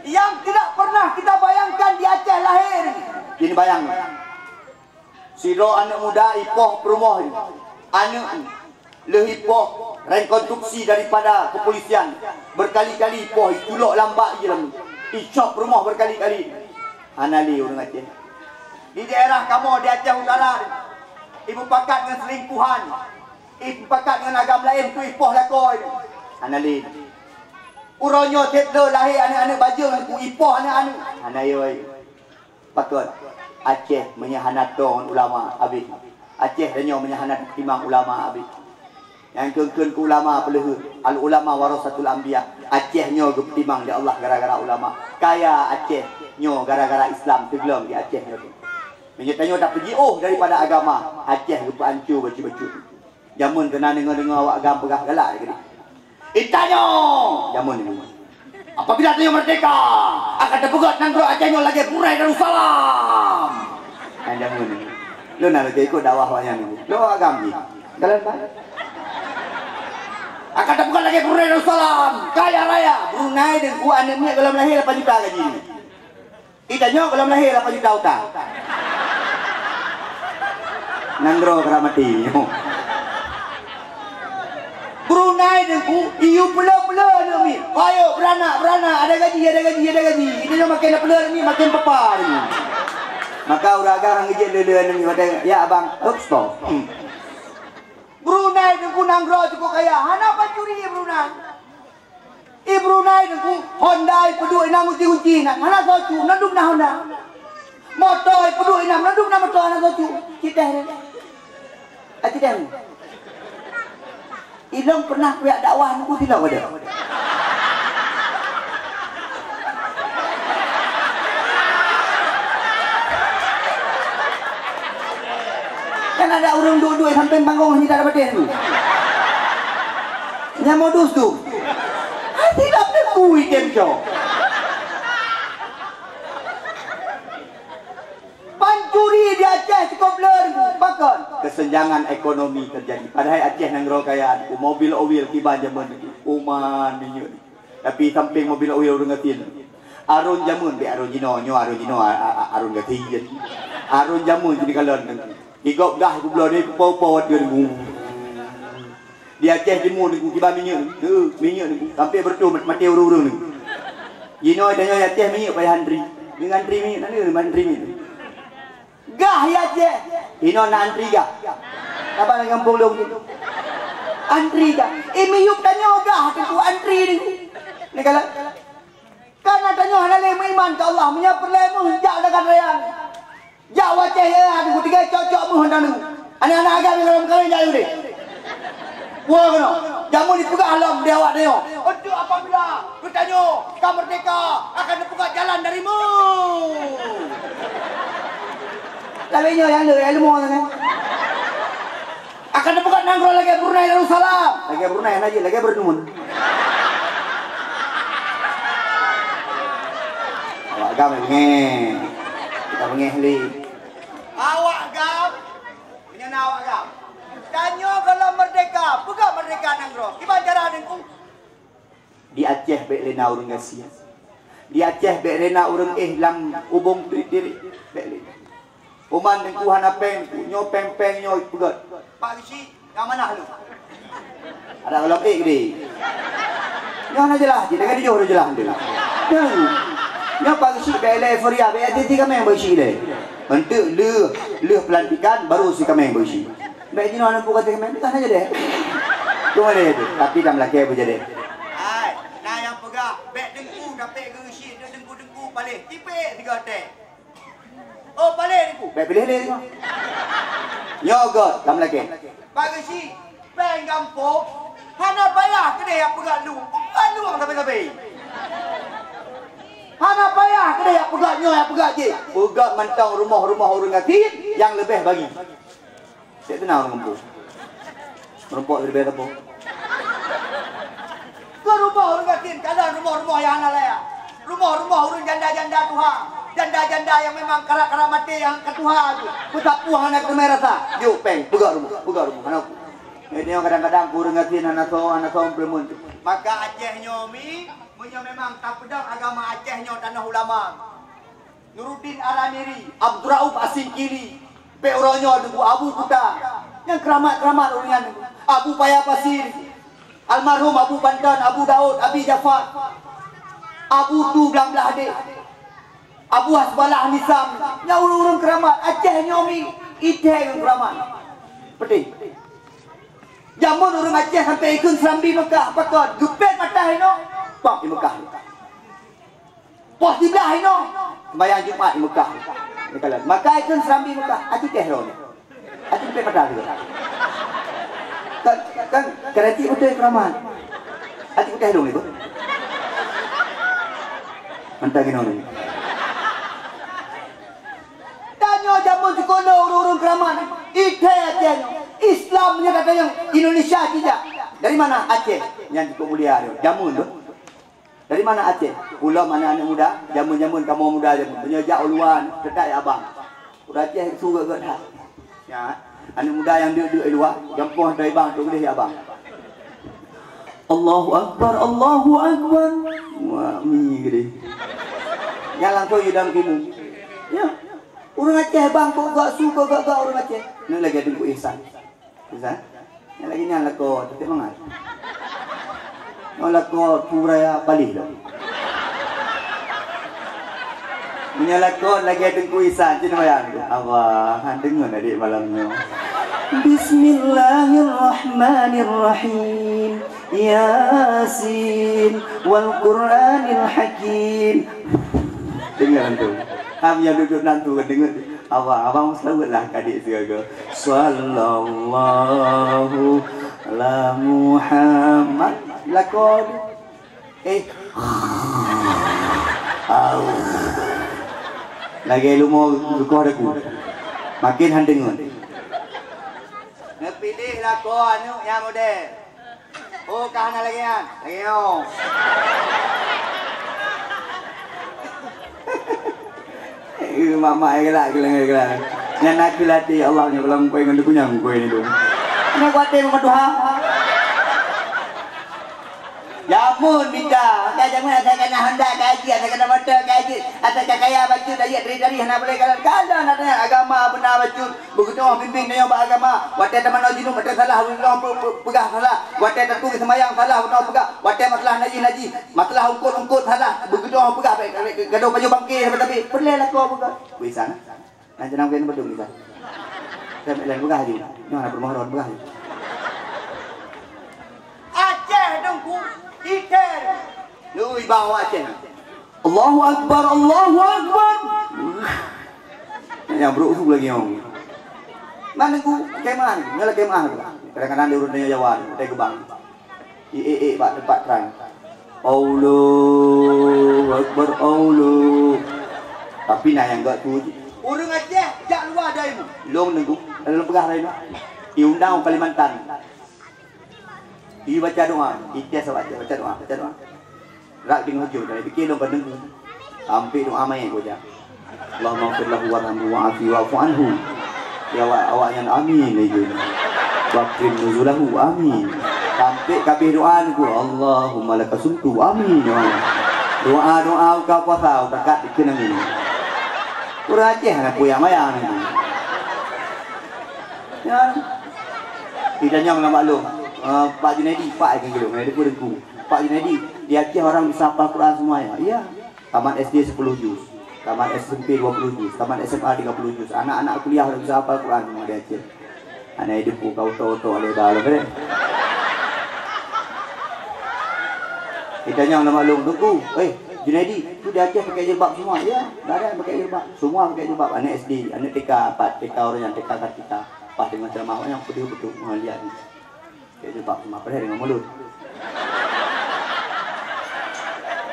Yang tidak pernah kita bayangkan di Aceh lahir. Ini bayang. Sidroe aneuëk muda ipoh peurumoh aneuëk lheueh ipoh rekonstruksi daripada kepolisian berkali-kali ipoh iculok lambak je lam icok peurumoh berkali-kali. Hana lé ureuëng Aceh. Di daerah kamoe di Aceh Utara, ibu pakat ngon selingkuhan, ibu pakat ngon agam laén tu ipoh lakoe. Hana lé. Uroe nyoe cit lé lahé aneuëk-aneuëk bajeueng ku ipoh aneuëk-aneuëk. Hana yoi. Pakon? Aceh meunyoe hana toe ngon ulama habéh. Aceh tanyoe meunyoe hana teutimang ulama habéh. Nyang kheun-kheun keu ulama peuleuheuen, al ulama warasatul anbiya. Aceh nyoe geupeutimang lé Allah gara-gara ulama. Kaya Aceh nyoe gara-gara Islam teuglom di Aceh nyoe. Meunyoe tanyoe tapeujiôh daripada agama, Aceh geupeuanco bacut-bacut. Jameun keunan deungoe-deungoe awak agam peugah galak lagée nyan. Itanyoe jameun nyoe. Apabila tanyoe merdeka, akan teupeugét nanggroe Aceh nyoe lagée Brunei Darussalam. Nyan jameun nyoe. Lôn na lagée ikot dakwah awak nyan nyoe. Lôn awak agam jih. Dalam ba-, akan teupeugét lagée Brunei Darussalam, kaya raya. Brunei deungku aneuëk miet gohlom lahé lapan juta gaji. Itanyoe gohlom lahé lapan juta utang. Nanggroe keuramati. Brunei deungku, iyue peuleueh-peuleueh aneuëk miet. Ayo, beuranak, beuranak, ada gaji, ada gaji, ada gaji. Itanyoe makin peuleueh aneuëk miet, makin papa deungku. Maka ureuëng agam han geujeuet le-le aneuëk miet watée, "Ya, abang." Up, stop. Hmm. Brunei deungku nanggroe cukôp kaya, hana pancuri Brunei. I Brunei deungku, Honda ipeuduek inan gunci-gunci inan. Hana soe cu, na dum na Honda. Moto ipeuduek inan, na dum na moto, hana soe cu. Cit teh. Ah, cit teh. Ilong pernah kuyak dakwah nunggu tilok ada. Kan ada ureuëng duek-duek sampéng panggong sini tak ada badan tu. Nyang modus tu. Hati dah teungku item cok. Pancuri di Aceh cukôp le, pakon? Kesenjangan ekonomi terjadi. Padahai Aceh nanggroe kaya, mobil owil kiban jameun, uman minyeuk. Tapi sampéng mobil owil ureuëng gasien. Arôn jameun, bék arôn jinoe, nyoe arôn jinoe, a, a, a, arôn gasien. Arôn jameun jini kalon. Igop gah gubloe ni peupo-po watée deungku. Di Aceh Timur deungku kiban minyeuk. Heuh, minyeuk deungku. Sampai beureutoh mat-, maté ureuëng-ureuëng deungku. Jinoe tanyoe di Aceh minyeuk payah antri. Deungon antri minyeuk, na antri minyeuk. Gah ya Aceh. Inoe na antri gah. Saban lagée gampông lôn tu. Antri gah. Eh, miyueb tanyoe gah teungku antri ni. Ni kalau. Karena tanyoe hana lé meuiman keu Allah, meunyoe peureulée meuh jak deungon raya. Jak watée ya teungku tinggai cok-cok meuh dan aneuk-aneuk agam nyang lam kawin jak udeh. Pulang keunoe. Jameun jipeugah lom di awak tanyoe. Untuk apabila geutanyoe ka merdeka, akan teupeugah jalan dari mu. Tapi nyoe nyang le ilmu nyan. Akan teupeugah nanggroe lagée Brunei Darussalam. Lagée Brunei hana jih, lagée Brunei. Awak agam bengeh. Kita bengeh li. Awak agam. Meunyoe na awak agam. Tanyoe gohlom merdeka, peugah merdeka nanggroe. Kiban cara deungku. Di Aceh bék lé na ureuëng gasien. Di Aceh bék lé na ureuëng éh lam ubông tirik-tirik. Bék lé. Uman teungku hana péng, nyoe péng-péng nyoe peugét. Pak Geuchik, nyang manah lôn. Ada gohlom ék deh. Nyoe hana jeulaih, cit, dengan tujoh udah jeulaih tu. Nyoe, nyoe Pak Geuchik bék lé euforia, bék hati-hati kaméng Pak Geuchik lé. Enteuk lheueh, lheueh pelantikan, baru si kaméng Pak Geuchik. Bék jinoe hana buka kaméng, bukan hana jadi. Cuma deh tu, tapi dah melakée beujadi. Hai, na nyang peugah, bék deungku, tapi Pak Geuchik, deungku-deungku paléh, tipék tiga teh. Oh, paléh Teungku. Bèk piléh lé. Nyoe göt, lam lagèe. Bagi si péng gampông, hana payah keudéh jak peugah lueng. Peugah lueng sabe-sabe. Hana payah keudéh jak peugah nyoe, jak peugah jéh. Peugah mantong rumoh-rumoh ureueng gasien nyang leubeh bagi. Cit teunang ureueng gampông. Meurumpok leubeh saboh. Keu rumoh ureueng gasien, kalon rumoh-rumoh nyang hana layak. Rumoh-rumoh ureueng janda-janda tuha, janda-janda nyang memang karak-karak maté nyang ka tuha tu. Peusapeue hana keudéh rasa. Jok péng, peugah rumoh, peugah rumoh, hana ku. Nyoe kadang-kadang ureueng gasien hana soe, hana soe peureumeun. Maka Aceh nyoe mi, meunyoe memang tapeudong agama Aceh nyoe tanoh ulama. Nuruddin Aramiri, Abdurrauf Asingkili, bèk uroe nyoe Teungku Abu Kuta. Nyang keuramat-keuramat ureueng nyan, Abu Paya Pasir, almarhum Abu Panton, Abu Daud, Abi Jafar, Abu Tu Blang Blah Dek, Abu Hasbalah Misam, nyang ureueng-ureueng keuramat. Aceh nyoe mi, ithèe nyang keuramat. Peudeh. Jameun ureueng Aceh sampoe ikheun seurambi Mekah, pakon? Geupet mata inoe, pok di Mekah. Poh siblaih inoe, sembahyang Jumat di Mekah. Ni kalon. Maka ikheun seurambi Mekah, aci teh lôn. Aci pet mata tu. Kan, kan, kereti beutôi keuramat. Aci teh lôn itu. Mantang inoe ni. Tanyoe jameun sikolo ureueng-ureueng keuramat. Ithèe Aceh nyoe. Islam nyoe kata nyang Indonesia tidak. Dari mana? Aceh. Nyang cukup mulia tu. Jameun tu. Dari mana Aceh? Ulôn aneuk-aneuk muda, jameun-jameun kamoe muda jameun. Meunyoe jak u luwa, teutab jak abang. Ureueng Aceh su gèt-gèt that. Ya, aneuk muda nyang duek-duek di luwa, gampông atau ibang tu geudeh jak abang. Allahu Akbar, Allahu Akbar. Wah, mi geudeh. Nyan langsung yue dalam timu. Ya. Ureueng Aceh bang, kok gak su, kok gak-gak ureueng Aceh. Ni lagèe Teungku Ihsan. Bisa? Nyang lagèe nyan lakoe, teutek mangat. Nyoe lakoe pue raya paléh lom. Meunyoe lakoe lagèe Teungku Ihsan, cit bayang tu. Allah, han deungon adik malam nyoe. Bismillahirrahmanirrahim. Yasin wal Qur'anil Hakim. Deungon tu. Ham nyang duek-duek nan tu kan deungon. Abang, abang seulaweuet lah keu adik sigoe. Sallallahu ala Muhammad. Lakoe. Eh. Au. Lagèe leumo geukoh daku. Makin han deungon. Neupiléh lakoe aneuk nyang model. Oh, ka hana lagèe nyan. Lagèe nyoe. Eh, mak-mak nyang galak, galak, galak. Nyan na keulatih Allah nyoe, kalau ngukoi ngon kunyang ngukoi ni tu. Nyoe kuatir meutuha. Jameun mita, ka jameun asai kana Honda ka jeuet, asai kana moto ka jeuet, asai ka kaya bacut, ka jeuet dari-dari hana boleh kalon. Kalon, hana agama beuna bacut. Beugeudoh bimbéng tanyoe bak agama. Watèe tamanoe junub, watèe salah, beugeudoh pe-, pe-, peugah salah. Watèe tatueng seumayang salah, beugeudoh peugah. Watèe masalah najih-najih, masalah ungkot-ungkot salah, beugeudoh peugah. Bèk, bèk, gadoh pajoh bangke sabe tapi peureulèe lakoe peugah. Wisan. Nah, jenang keuneuk beudôh wisan. Saya bèk laén peugah laju. Nyoe hana peurumoh ron peugah laju. Aceh Teungku, Iker. Lu iba awak Aceh. Allahu Akbar, Allahu Akbar. Nyang brok su lagèe nyoe. Man Teungku, kemah, nyoe lagèe kemah. Kadang-kadang di ureueng tanyoe Jawa, di Geubang. Di ék-ék bak teumpat trang. Allahu Akbar, Allah. Tapi na nyang gak tu. Ureueng Aceh jak luwa dari mu. Long Teungku, lalu peugah laén. Diundang u Kalimantan. Ibaca doa, ites awak, baca doa, baca doa. Rak deungoe hujung, dan pikir lom padum. Sampai doa main ko jak. Allahumma ighfir lahu warhamhu wa'afi wa'fu anhu. Ya awak, awak nyan amin laju. Wa akrim nuzulahu amin. Sampai kabeh doa niku, Allahumma laka sumtu amin. Doa, doa buka puasa, takat dikeun amin. Ureueng Aceh hana puyang mayang niku. Ya. Di Danyang lam maklum, eh, Pak Junaidi, Pak lagèe nyoe, Junaidi pun Teungku. Pak Junaidi, di Aceh orang bisa hafal Quran semua ya? Iya. Tamat S D sepuluh juz, tamat S M P dua puluh juz, tamat S M A tiga puluh juz. Anak-anak kuliah udah bisa hafal Quran semua di Aceh. Anak hidup buka oto-oto oleh dah lom, eh. Di Danyang lam maklum, Teungku, eh, Junaidi, tu di Aceh pakai jilbab semua, ya. Dah ada yang pakai jilbab. Semua pakai jilbab. Anak S D, anak T K empat, T K orang yang T K kan kita. Pas dengan ceramah, yang pedih betul, melihat ni. Pakai jilbab semua, padahal dengan mulut.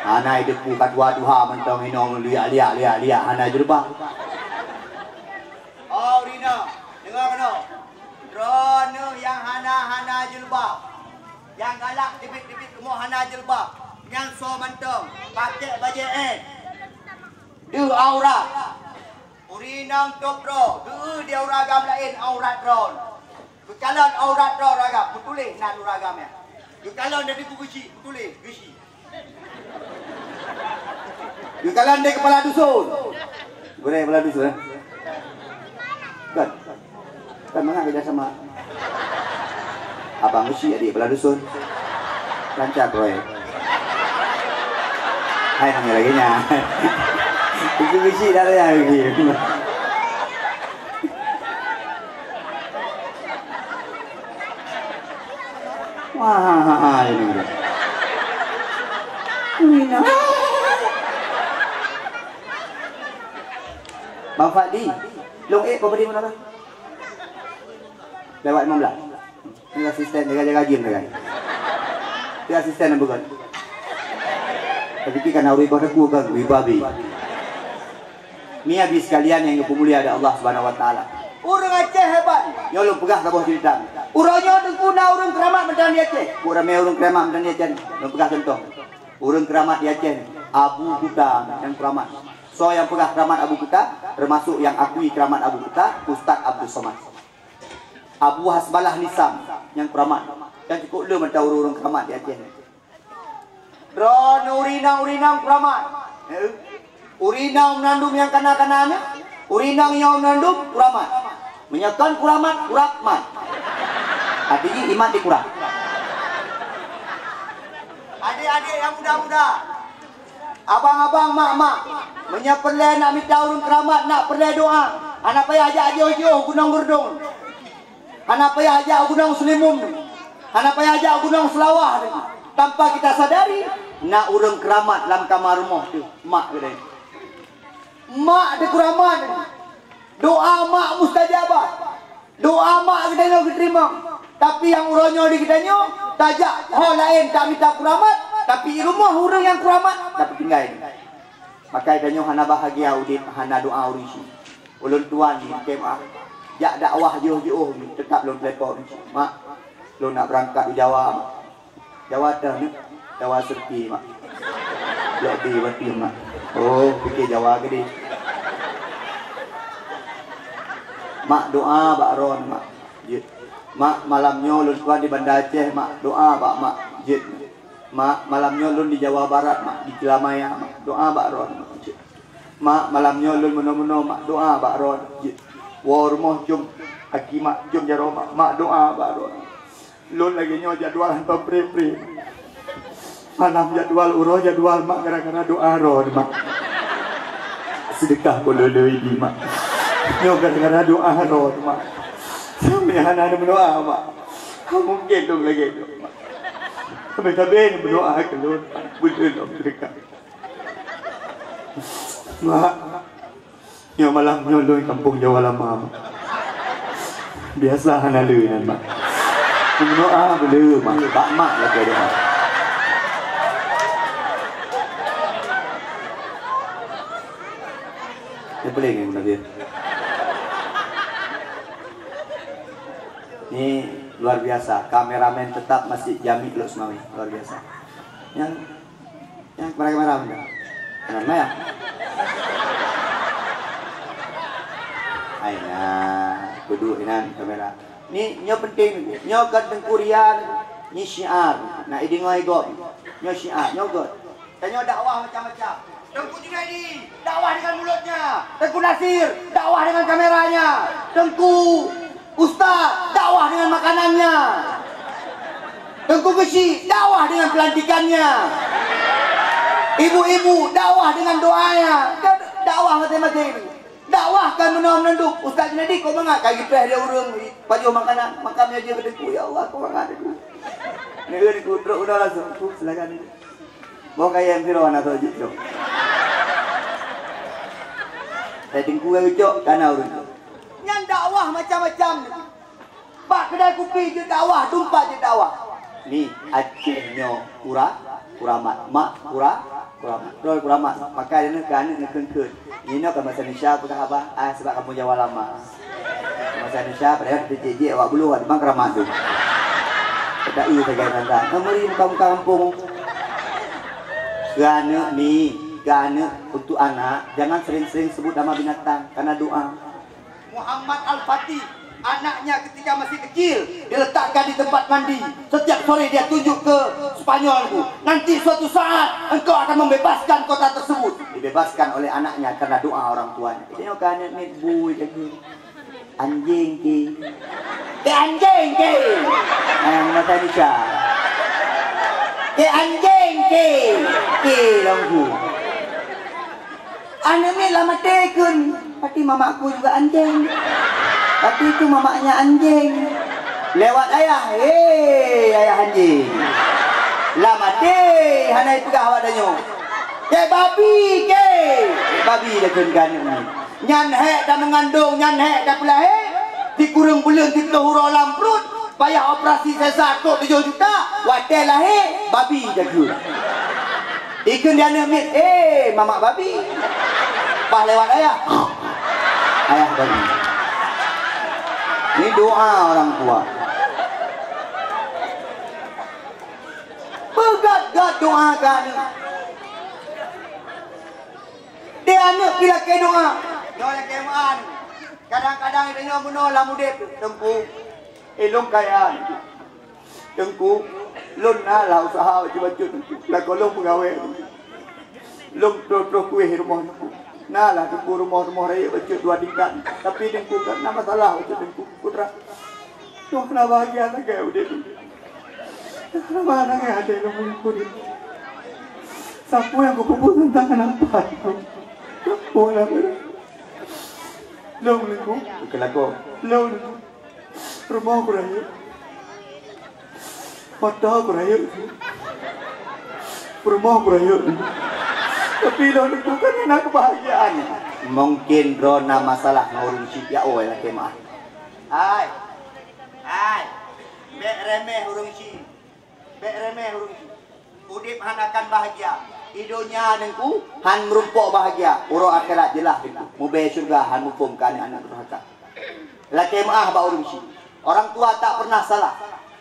Hana itu pu kat dua duha mentong inong liak, liak, liak, liak. Hana jilbab. Oh, Rina, dengar kena. Droeneuh nyang hana-hana jilbab. Nyang galak teubiet-teubiet rumoh hana jilbab, nyan soe mantong pakai bajée ét. Deuh aurat. Ureueng inong top droe, geu di ureueng agam laén aurat droe. Geukalon aurat droe ureueng agam, meutuléh nan ureueng agam nyan. Geukalon dari buku geuchik, meutuléh geuchik. Geukalon dari kepala dusun. Gurée kepala dusun, eh? Kan? Kan mangat kerja sama. Abang Usi adik kepala dusun. Lancar proyek. Hai, hanya lagi nya. Usi-usi dah ya, Usi. Wah, ini udah. Mina. Bang Fadli, long ék Bang Fadli mana dah? Lewat lima belas. Ini asisten jaga-jaga jin kan. Itu asisten yang bukan. Tapi kita kan hari pada ku kan, wibabi. Ni habis sekalian yang dipemulia oleh Allah Subhanahu Wa Taala. Ureueng Aceh hebat. Nyoe lôn peugah saboh cerita. Uroe nyoe Teungku na ureueng keuramat mantong di Aceh. Ku ramé ureueng keuramat mantong di Aceh. Lôn peugah contoh. Ureueng keuramat di Aceh, Abu Kuta nyang keuramat. Soe nyang peugah keuramat Abu Kuta, termasuk nyang akui keuramat Abu Kuta, Ustaz Abdul Somad. Abu Hasbalah Nisam nyang keuramat. Kan cukup le mantong ureueng-ureueng keuramat di Aceh. Droeneuh ureueng inong-ureueng inong keuramat. Eh? Ureueng inong meunandum nyang kana-kana nyan, ureueng inong nyoe meunandum keuramat. Meunyoe kon keuramat, kurak mat. Artinya imat dikurak. Adik-adik nyang muda-muda, abang-abang, mak-mak, meunyoe peureulée nak mita ureueng keuramat, nak peureulée doa, hana payah jak jiôh-jiôh Gunong Geurdong. Hana payah jak Gunong Seulimun, hana payah jak Gunong Seulawah. Tanpa kita sadari, na ureueng keuramat lam kama rumoh teuh, mak geutanyoe. Mak teuh keuramat, doa mak mustajabah. Doa mak geutanyoe geuteurimong. Tapi nyang uroe nyoe di geutanyoe, tajak ho laén tamita keuramat, tapi i rumoh ureueng nyang keuramat, tapi tinggai. Maka tanyoe hana bahagia udeb hana doa ureueng syik. Ulôn tuan ni, K M A, jak dakwah jiôh-jiôh ni, teutap lôn telepon ureueng syik. Mak, lôn nak beurangkat u Jawa, Mak. Jawa toh ni, Jawa Seuki, Mak. Blok B berarti, Mak. Oh, pike Jawa gede. Mak, doa bak droen, Mak. Jeuet. Mak, malam nyoe lôn tuan di Banda Aceh, Mak. Doa bak Mak. Jeuet. Mak, malam nyoe lôn di Jawa Barat, Mak, di Cilamaya, Mak. Doa bak droen, Mak. Mak, malam nyoe lôn meunoe-meunoe, Mak. Doa bak droen. Woe rumoh com aki, Mak, com jaroe, Mak. Mak, doa bak droen. Lôn lagée nyoe jadwal hantom pré-pré. Malam jadwal, uroe jadwal, Mak, gara-gara doa droen, Mak. Seudeukah peuleueh-leueh ini, Mak. Nyoe gara-gara doa droen, Mak. Sampoe hana meudoa, Mak. Mungken lôn lagée nyoe, Mak. Sabe-sabe meudoa keu lôn, beudeuh lom seudeukah. Mak, nyoe malam nyoe lôn kampung Jawa Lama, Mak. Biasa hana le nan, Mak. Meudoa beu le, Mak. Bak Mak lakée doa. Nyoe peuleng nyoe, Nabil. Ni luar biasa, kameramen tetap masih Jami Lhokseumawe, luar biasa. Nyang, nyang kamera-kamera mana? Kamera mana? Hai, nah, kudu inan kamera. Ni, nyoe penting, nyoe kan Teungku Rian, ni syiar. Nak ideungoe gob. Nyoe syiar, nyoe gob. Tanyoe dakwah macam-macam. Teungku Junaidi, dakwah dengan mulutnya. Teungku Nasir, dakwah dengan kameranya. Teungku Ustaz, dakwah dengan makanannya. Teungku Geuchik, dakwah dengan pelantikannya. Ibu-ibu, dakwah dengan doanya. Dakwah masing-masing. Dakwah kan meunoe meunandum. Ustaz Junaidi, kok mangat ka jipreh lé ureueng pajoh makanan. Maka meunyoe jeuet keu Teungku, ya Allah, kok mangat Teungku. Ni, Teungku, trok udah langsung. Teungku, silakan. Boh kayém sidroe na soe jicok. Hai Teungku ka geucok, ka na ureueng cok. Nyan dakwah macam-macam. Bak keudai kupi jeuet dakwah, dumpat jeuet dakwah. Ni Aceh nyoe kura, kuramat, mak kura, kuramat. Droe kuramat, makai aneuk keu aneuk neukheun-kheun. Inoe ka masa Indonesia peugah haba, ah, sebab kamoe Jawa lama. Masa Indonesia padahai teujiek-jiek awak buluh, memang keramat tu. Kata iya sagai santa. Meuri muka-muka kampung. Keu aneuk ni, keu aneuk, untuk anak, jangan sering-sering sebut nama binatang, karena doa. Muhammad Al-Fatih, anaknya ketika masih kecil, diletakkan di tempat mandi. Setiap sore dia tunjuk ke Spanyol tu, "Nanti suatu saat engkau akan membebaskan kota tersebut." Dibebaskan oleh anaknya karena doa orang tuanya. Jadi, nyoe kan aneuk miet bui lagi. Anjing ki. Ke anjing ki. Ah, mata Indonesia. Ke anjing ki. Ki longku. Aneuk miet lah maté kheun. Tapi mamakku juga anjing. Tapi itu mamaknya anjing. Lewat ayah, "Hei, ayah anjing." Lah maté, hana ipeugah awak tanyoe. Ke babi ke. Babi dah kheun ka aneuk miet. Nyan hék ka meungandong, nyan hék ka peulahé, sikureueng buleuen siplôh uroe lam pruet, payah operasi sesar trok tujoh juta, watèe lahé, babi jageueng. Ikheun di aneuk miet, "Eh, mamak babi." Pas lewat ayah, "Ayah babi." Ni doa orang tua. Peugöt-göt doa keu aneuk. Di aneuk pih lakèe doa. Nyoe nyang keumaan. Kadang-kadang tanyoe meunoe lam udép, Teungku. Eh, lôn kaya. Teungku, lôn na lah usaha bacut-bacut, Teungku. Lakoe lôn peugawée, Teungku. Lôn troh-troh kueh rumoh, Teungku. Na lah, Teungku, rumoh-rumoh rayeuk bacut dua tingkat. Tapi, Teungku, kan na masalah bacut, Teungku. Putra. Tuh, hana bahagia lagèe udép. Hana bahagia lagèe até lôn meungku ni. Sapeue nyang kupeubuet teuntang keunan pat lôn. Sapeue lah, lôn meungku. Keulako. Lôn meungku. Rumoh kurayeuk. Moto kurayeuk. Rumoh kurayeuk. Tapi lôn meungku kan hana keubahgiaan. Mungkin droe na masalah ngon ureueng chik, ya, oh, ya, kemah. Hai. Hai, bèk remeh ureueng chik. Bèk remeh ureueng chik. Udép hana akan bahagia. Di donya Teungku, han meurumpok bahagia. Uroe akhirat jeulaih Teungku. Mubèe syeuruga han muphom keu aneuk-aneuk durhaka. Lakèe meu'ah bak ureueng chik. Orang tua tak pernah salah.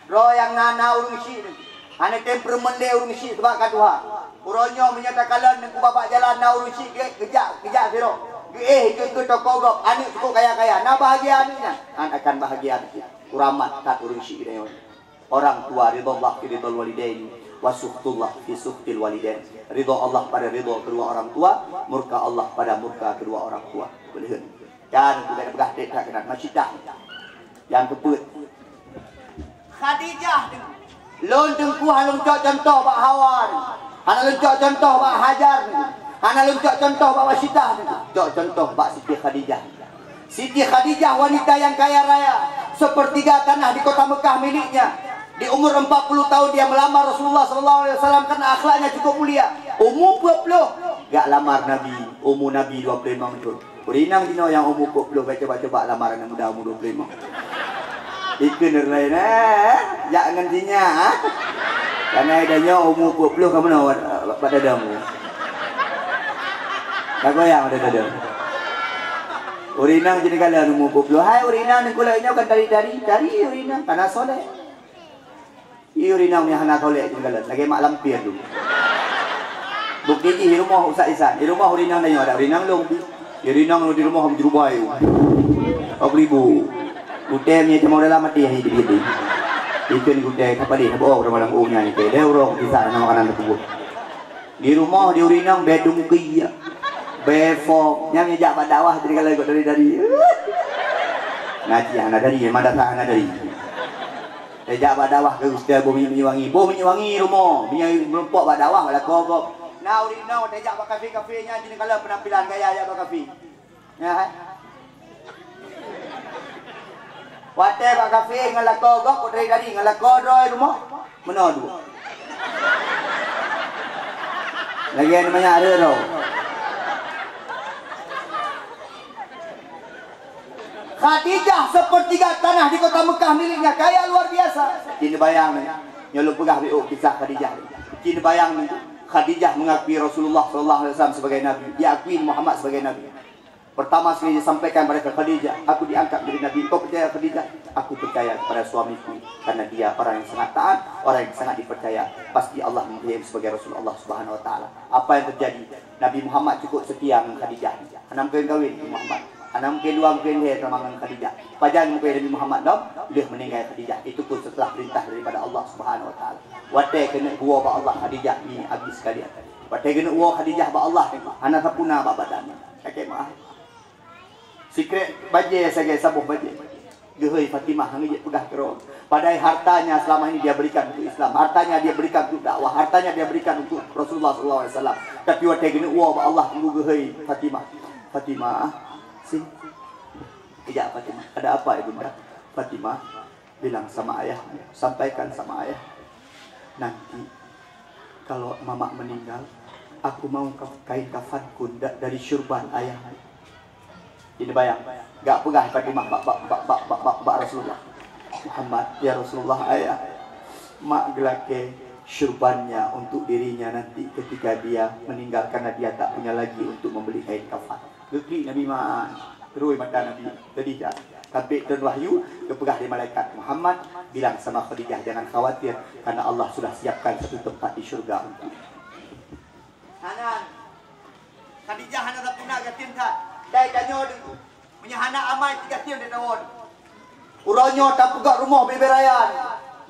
Droe nyang na, na ureueng chik Teungku. Hana tem peureumendeh ureueng chik sabab ka tuha. Uroe nyoe meunyoe takalon Teungku babah jalan na ureueng chik ge-, geujak, geujak sidroe. Geuéh ikeu-ikeu toko gob, aneuk cukup kaya-kaya. Na bahagia aneuk nyan? Han akan bahagia Teungku. Kuramat that ureueng chik geutanyoe. Orang tua, ridha Allah fi ridhal walidain, wa sukhtullah fi sukhtil walidain. Ridha Allah pada ridha kedua orang tua, murka Allah pada murka kedua orang tua. Peuleuheuen. Dan kita peugah that keunan, masyidah. Nyang keupeuet. Khadijah. Lôn Teungku hana lôn cok contoh bak Hawa ni. Hana lôn cok contoh bak Hajar ni. Hana lôn cok contoh bak Wasyidah ni. Cok contoh bak Siti Khadijah. Siti Khadijah wanita yang kaya raya, sepertiga tanah di kota Mekah miliknya. Di umur empat puluh tahun dia melamar Rasulullah sallallahu alaihi wasallam karena akhlaknya cukup mulia. Umur dua puluh, gak lamar Nabi, umur Nabi dua puluh lima tahun. Ureueng inong jinoe nyang umur dua puluh, baca-baca bak lamar aneuk muda umur dua puluh lima. Ikheun ureueng laén, eh, jak ngon sinyak, ah. Karena ida nyoe umur dua puluh ka meunoe bak dada mu. Ka goyang dada-dada. Ureueng inong jadi kala umur dua puluh. Hai ureueng inong, ningku lagèe nyoe kan tari-tari, tari ureueng inong, karena soleh. Ureueng inong nyang hana soleh jadi kala, lagèe mak lampir tu. Bukti jih di rumoh Ustaz Ihsan, di rumoh ureueng inong tanyoe ada ureueng inong lôn. Ureueng inong di rumoh meujurubai. Dua puluh ribu. Gutèe nyan cuma dalam mati hai di. Ikheun gutèe kapalih boh ureueng malam oh nyan ke. Dia ureueng bisa nama makanan tersebut. Di rumoh di ureueng inong bèe tungki, bèe fom. Nyang jak bak dakwah jadi kalau ikut dari-dari. Ngaji hana dari, madrasah hana dari. Tajak bak dakwah keu ustaz boh minyeuk wangi. Boh minyeuk wangi rumoh. Minyeuk meurumpok bak dakwah bak lakoe gob. Na ureueng inong tajak bak kafe-kafe nyan jadi kalau penampilan gaya jak bak kafe. Ya, hai. Watèe bak kafe ngon lakoe gob, kok dari tadi ngon lakoe droe rumoh, meunoe dua. Lagèe nyan manyak rhot. Khadijah sepertiga tanah di kota Mekah miliknya, kaya luar biasa. Cit neubayang nyoe, nyoe lôn peugah beu kisah Khadijah. Cit neubayang nyoe, Khadijah mengakui Rasulullah sallallahu alaihi wasallam sebagai nabi, diakui Muhammad sebagai nabi. Pertama sekali dia sampaikan kepada Khadijah, "Aku diangkat menjadi nabi. Engkau percaya, Khadijah?" "Aku percaya kepada suamiku karena dia orang yang sangat taat, orang yang sangat dipercaya. Pasti Allah memilih sebagai Rasul Allah Subhanahu wa Taala." Apa yang terjadi? Nabi Muhammad cukup setia dengan Khadijah. Hana mungkin kawin dengan Muhammad. Hana mungkin dua, mungkin lhèe sama dengan Khadijah. Pajan mungkin Nabi Muhammad lom, lheueh meninggai Khadijah. Itu pun setelah perintah daripada Allah Subhanahu wa Taala. Watèe keuneuk geuwoe bak Allah, Khadijah ni habis sekalian. Watèe keuneuk woe Khadijah bak Allah, hana sapeue na bak badan. Sakét meu'ah. Sikrek bajèe sagai saboh bajèe. Geuhôi Fatimah hana jeuet peugah keudroe. Padahai hartanya selama ini dia berikan untuk Islam, hartanya dia berikan untuk dakwah, hartanya dia berikan untuk Rasulullah sallallahu alaihi wasallam. Tapi watèe keuneuk woe bak Allah, geuhôi Fatimah. "Fatimah, sini." Ijak Fatimah. "Ada apa, Ibunda?" "Fatimah, bilang sama ayahmu, sampaikan sama ayah. Nanti kalau mamak meninggal, aku mau ka-, kain kafanku da-, dari syurban ayahmu." Ini bayang, gak peugah Fatimah bak, bak, bak Rasulullah. "Muhammad, ya Rasulullah, ayah, mak geulakèe syurbannya untuk dirinya nanti ketika dia meninggal, karena dia tak punya lagi untuk membeli kain kafan." Geuklik Nabi mak, terus mata Nabi. Jadi, sampai turun wahyu, geupeugah lé malaikat, "Muhammad, bilang sama Khadijah, jangan khawatir, karena Allah sudah siapkan satu tempat di syurga untuknya." Hana. Khadijah hana sapeue na, gasien that. Dai tanyoe deungoe. Meunyoe hana amai, gasien dai tawon. Uroe nyoe tapeugöt rumoh bubé rayeuk,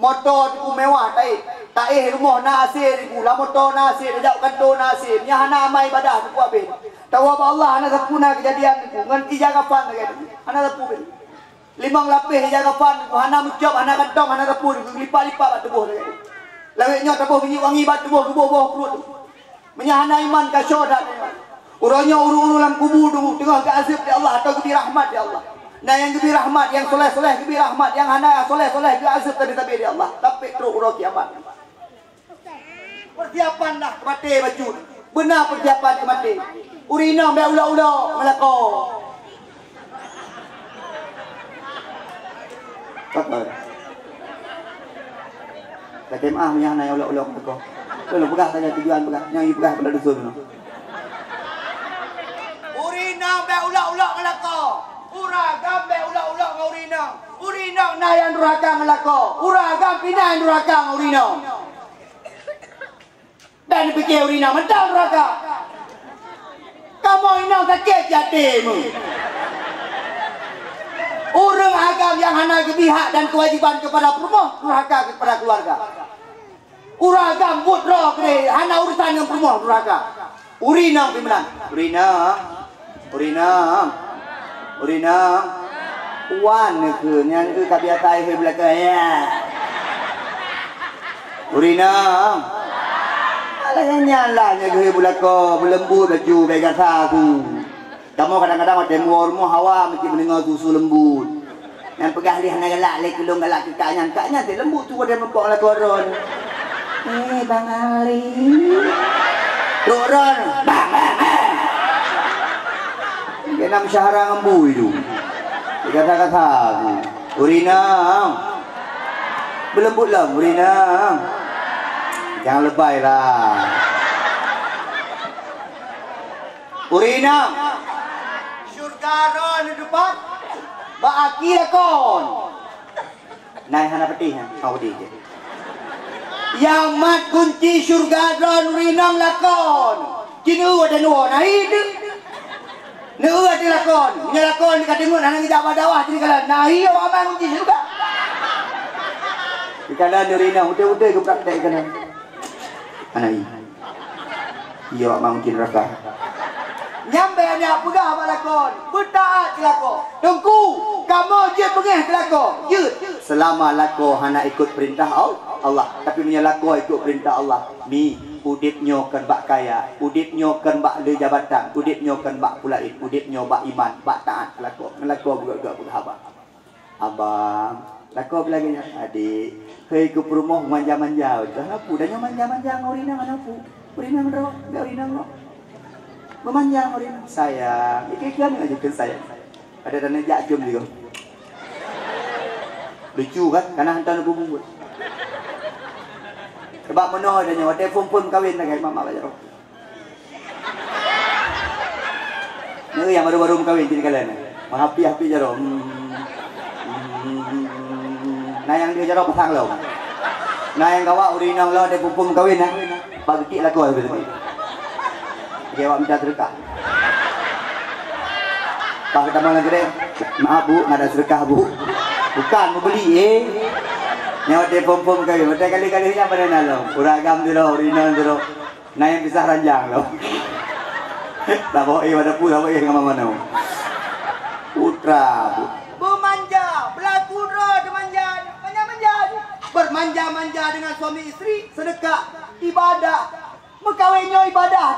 moto Teungku mewah taéh. Taéh rumoh na AC Teungku, lam moto na AC, tajak u kantô na AC. Meunyoe hana amai ibadah Teungku habéh. Tawoe bak Allah hana sapeue na keujadian Teungku, ngon ija kafan lagèe nyan. Hana sapeue. Limong lapéh ija kafan Teungku, hana meucöp, hana kantong, hana sapeue Teungku, geulipat-lipat bak tuboh lagèe nyan. Lawét nyoe taboh minyeuk wangi bak tuboh, tuboh boh pruet Teungku. Meunyoe hana iman ka syoe that. Uroe nyoe ureueng-ureueng lam kubu teungoh geuazeueb lé Allah atau geubri rahmat lé Allah. Na nyang geubri rahmat, nyang soleh-soleh geubri rahmat, nyang hana soleh-soleh geuazeueb sabe-sabe lé Allah. Tapi trok uroe kiamat. Persiapan dah keu maté bacut. Beuna persiapan keu maté. Ureueng inong bèk ulok-ulok ngon lakoe. Pakon. Ka jeumaah meunyo hana nyang ulok-ulok lakoe. Lôn peugah saja tujuan peugah, nyang jipeugah kepala dusun nyoe. Ureueng inong bèk ulok-ulok ngon lakoe. Ureueng agam bèk ulok-ulok ngon ureueng inong. Ureueng inong na nyang durhaka ngon lakoe. Ureueng agam pih na nyang durhaka ngon ureueng inong. Dan pike ureueng inong mantong durhaka. Kamoe inong sakét até meuh. Ureueng agam nyang hana geubri hak dan keuwajéban keupada peurumoh, durhaka keupada keuluwarga. Ureueng agam buet droe keudéh, hana urusan ngon peurumoh, durhaka. Ureueng inong pih meunan. Ureueng inong. Ureueng inong. Ureueng inong. Wan neukheun, nyan keuh ka biasa hai beulakèe, ya. Ureueng inong. Alah nyan, nyan lah, nyan keuh beulakèe, beuleumbot laju, bèk gasa su. Kamoe kadang-kadang watèe meuwoe rumoh hawa meusti meudeungoe su-su leumbot. Nyang peugah lé hana galak lé keu lôn, galak keu kak nyan. Kak nyan teuh leumbot su watèe meurumpok lakoe droen. Eh, Bang Ali. Trok droen. Bang, bang, bang. Kena meusyahara ngon bui tu. Dikata-kata tu. Ureueng inong. Beuleumbot lom, ureueng inong. Jangan lebay lah. Ureueng inong. Syeuruga droeneuh teupat bak aki lakoe. Nyan hana peudeh nyan, hana peudeh jih. Nyang mat kunci syeuruga droeneuh ureueng inong lakoe. Ci neueu watèe neuwoe na hi teuh. Neueu ateueh lakoe. Meunyoe lakoe ka deungon hana geujak bak dakwah, ci neukalon na hi awak amai kunci syeuruga. Neukalon ureueng inong, beutôi-beutôi geupraktek neukalon. Hana hi. Iya, mak mungkin raka. Nyang bèk nyak peugah bak lakoe, beutaat keu lakoe. Teungku, kamoe jeuet beungèh keu lakoe, jeuet. Seulama lakoe hana ikot peurintah Al-, Allah, tapi meunyoe lakoe ikot peurintah Allah, mi, udép nyoe kon bak kaya, udép nyoe kon bak le jabatan, udép nyoe kon bak peue laén, udép nyoe bak iman, bak taat keu lakoe. Ngon lakoe beugöt-göt peugah haba. Abang, lakoe bilangnya, "Adék, hei keu peurumoh manja-manja, hana peue, dan nyoe manja-manja ngon ureueng inong hana peue." Ureueng inong ro, ya ureueng inong ro. Meumanja ureueng inong. Sayang, ikeu-ikeu aneuk aja keu sayang. Ada dana jak jom juga. Lucu kan? Karena hantar nunggu bungkut. Sebab meunoe dan nyoe, watèe phon-phon kawin lagèe mak-mak bak jaroe. Nyoe nyang baru-baru meukawin cit kalian. Meuhapi-hapi jaroe. Hmm. Hmm. Na nyang di jaroe pasang lom. Na nyang gawak ureueng inong lom watèe phon-phon kawin, nah. Bak geutik lakoe sabe-sabe. Jawab minta sedekah. Pas geutamong lam keudè, "Maaf, Bu, nggak ada sedekah, Bu." Bukan, meubeli, eh. Nyoe watèe phon-phon kawin, watèe kali-kali nyan pada na lom. Ureueng agam sidroe, ureueng inong sidroe. Na nyang pisah ranjang lom. Saboh éh bak dapu, saboh éh ngon manoe. Putra, Bu. Beumanja, beulaku droe teumanja, manja-manja. Bermanja-manja dengan suami istri, sedekah, ibadah, meukawén nyoe ibadah.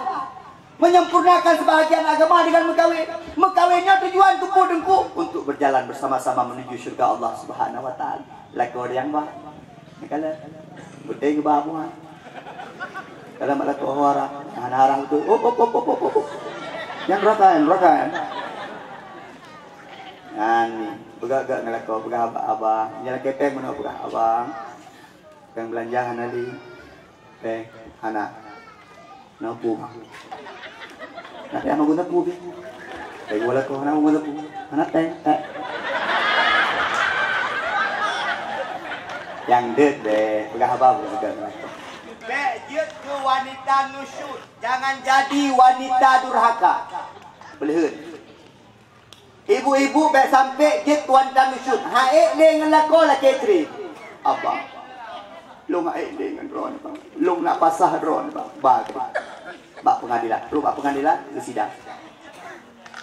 Menyempurnakan sebahagian agama dengan meukawén. Meukawén nyoe tujuan teungku, teungku, untuk berjalan bersama-sama menuju syurga Allah Subhanahu wa Taala. Lakoe nyang ba. Nyang kala. Beutôi geuba buah. Kala mak lakoe ho arah. Hana arah beutôi. Op, op, op. Nyang rakan, rakan. Nyan ni, peugah-gah ngon lakoe, peugah abang-abang. Nyan lakèe péng meunoe peugah abang. Péng beulanja hana lé. Péng hana. Na peue, Mak? Na péng hana guna peue, Bang. Péng gula ko hana guna peue. Hana péng, eh. Nyang deuek deh, peugah haba peugah. Bèk jeuet keu wanita nusyuz, jangan jadi wanita durhaka. Peuleuheut. Ibu-ibu bèk sampé jeuet keu wanita nusyuz, han ék lé ngon lakoe lakèe trép. Abang, lôn han ék lé ngon droeneuh, Bang. Lôn na pasah droeneuh, Bang. Ba keudéh. Bak peungadilan. Trôk bak peungadilan, geusidang.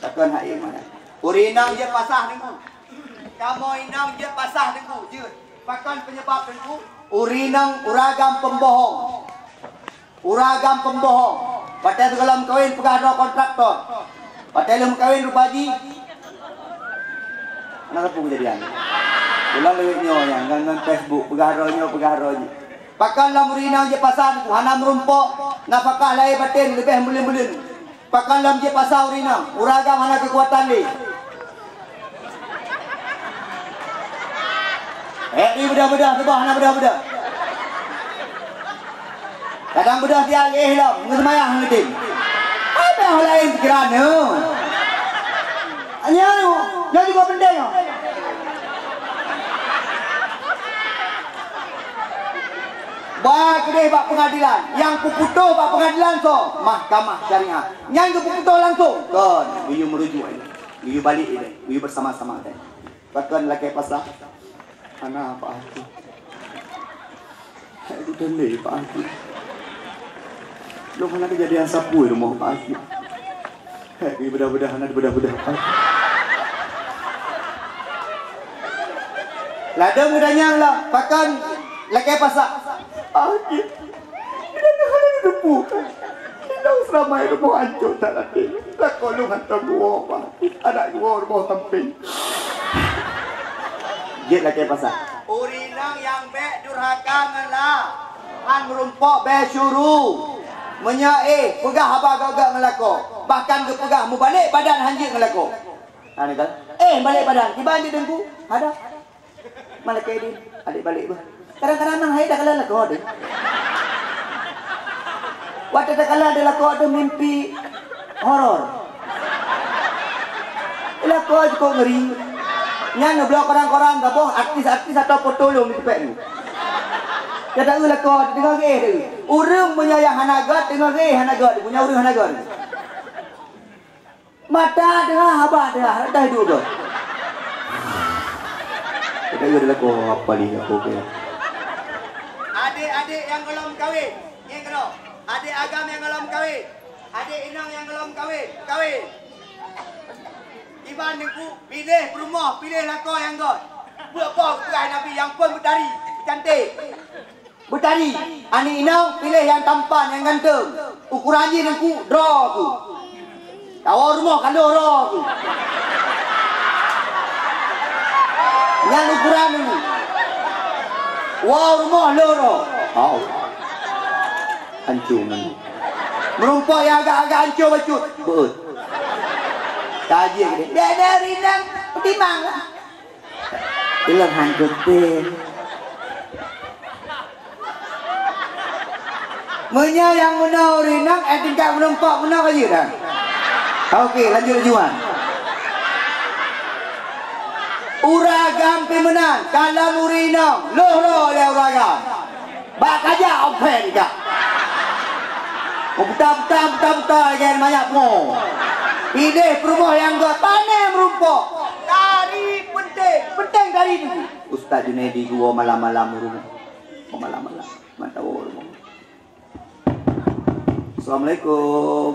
Takheun han ék meunan. Ureueng inong jeuet pasah teungku. Kamoe inong jeuet pasah teungku, jeuet. Pakon peunyebab teungku? Ureueng inong ureueng agam pembohong. Ureueng agam pembohong. Watèe sigohlom kawén peugah droe kontraktor. Watèe lheueh meukawén rupa jih. Hana sapeue keujadian. Ulang lewat nyoe nyang ngon, ngon Facebook peugah droe nyoe, peugah droe jih. Pakon lom ureueng inong jeuet pasah teungku hana meurumpok nafakah lahé batén leubeh meulén-meulén. Pakon lom jeuet pasah ureueng inong, ureueng agam hana keukuatan lé. Ék di beudoh-beudoh, saboh hana beudoh-beudoh. Kadang beudoh siat éh lom, geuseumayang geudeh. Apa nyang laén pikiran nyoe? Nyoe, nyoe juga penting nyoe. Ba keudeh bak peungadilan. Nyang peuputôh bak peungadilan soe? Mahkamah Syariah. Nyan geupeuputôh langsung. Kon, geuyue meurujuk nyoe. Geuyue balek nyoe. Geuyue beusama-sama nyoe. Pakon lakèe pasah? Hana, Pak Hakim. Hai, udeh lé, Pak Hakim. Lôn hana keujadian sapeue rumoh, Pak Hakim. Hai, geubeudah-beudah, hana dibeudah-beudah, Pak Hakim. Ladôm geutanyong lom, pakon lakèe pasah? Pak Hakim, geutanyoe hana neuteupeue. Inong seuramai rumoh ancô that até. Lakoe lôn hantom geuwoe, Pak. Adak geuwoe rumoh sampéng. Jeuet lakèe pasah. Ureueng inong nyang bèk durhaka ngon la, han meurumpok bèk syuru. Meunyoe éh, peugah haba gét-gét ngon lakoe. Bahkan geupeugah meubalek badan han jeuet ngon lakoe. Hana kan? Éh, balek badan. Kiban jeuet teungku? Hada. Malaikat Idin, adek balek beuh. Kadang-kadang nang hai dah kalon lakoe deh. Watèe takalon deh lakoe deh mimpi horor. Lakoe cukup ngeri. Nyan neubloe koran-koran saboh artis-artis atau foto lôn di teupek nyoe. Ka taeu lakoe deungoe geuéh teuh. Ureueng meunyoe nyang hana gét deungoe geuéh hana gét, meunyoe ureueng hana gét. Mata deuh, haba deuh, reudah duek deuh. Kita ada lagu apa ni, lagu ke? Adek-adek nyang golom kawin, ngieng keudroe. Adek agam nyang golom kawin, adek inong nyang golom kawin, kawin. Iban teungku, piléh peurumoh, piléh lakoe nyang göt. Beuet boh keukai Nabi nyang phon beutari, cantik. Beutari, aneuk inong piléh nyang tampan, nyang ganteng. Ukuran jih teungku, droe keuh. Tawoe rumoh ka lheueh droe keuh. Nyan ukuran teungku. Woe rumoh lheueh droe. Hau. Hancô nyan. Meurumpok nyang agak-agak ancô bacut. Beuet. Ka jeuet deh. Dek, dek, rinang, peutimang lah. Ilôn han kutem. Meunyoe nyang meunoe ureueng inong, eh, tingkat meurumpok meunoe ka jeuet dah. Oke, lanjut laju, Wan. Ureueng agam pih meunan, kalon ureueng inong, lheueh roe lé ureueng agam. Bak kajak open ka. Buta-buta, buta-buta lagèe manyak pungo. Idéh peurumoh nyang göt, pané meurumpok. Tari penting, penting tari tu. Ustaz Junaidi geuwoe malam-malam u rumoh. Malam-malam. Mantap u rumoh. Assalamualaikum.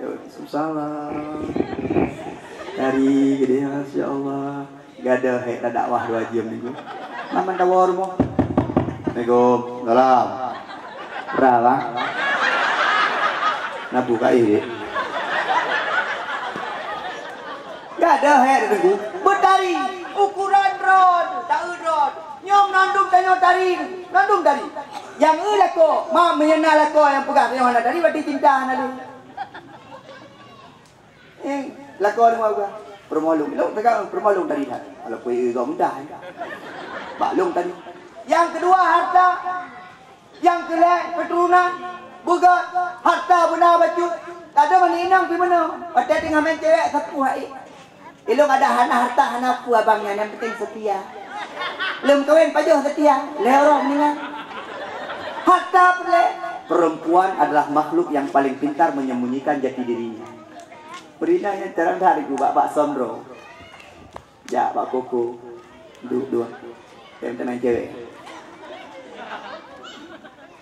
Waalaikumsalam. Tari geude, masya Allah. Gadoh hék tadakwah dua jeuem nyoe. Mantap u rumoh. Assalamualaikum. Salam. Bra, bang. Nabu ka ih, Dek. Gadoh hék, Teungku. Beutari. Ukuran droe, taeu droe. Nyoe meunandum tanyoe tari, meunandum tari. Nyang eu lakoe, ma meunyoe na lakoe nyang peugah tanyoe hana tari, berarti cinta hana lé. Eh, lakoe deungoe peugah, peurumoh lôn, lôn teuka peurumoh lôn tari that. Walaupun eu gob mudah, eh. Bak lôn tari. Nyang keudua harta, nyang keulhèe keuturonan, beugöt, harta beuna bacut. Kadang aneuk inong pih meunoe, watèe teungoh meu'en cewek sapeue hai. Ilôn ada hana harta hana peue abang nyan, nyang penting setia. Lôn kawin pajoh setia, lhèe uroe meuninggai. Harta peureulèe. Perempuan adalah makhluk yang paling pintar menyembunyikan jati dirinya. Peurinah nyang carang that Teungku bak, bak sondro. Jak bak koko. Duek dua. Tem teumèn cewek.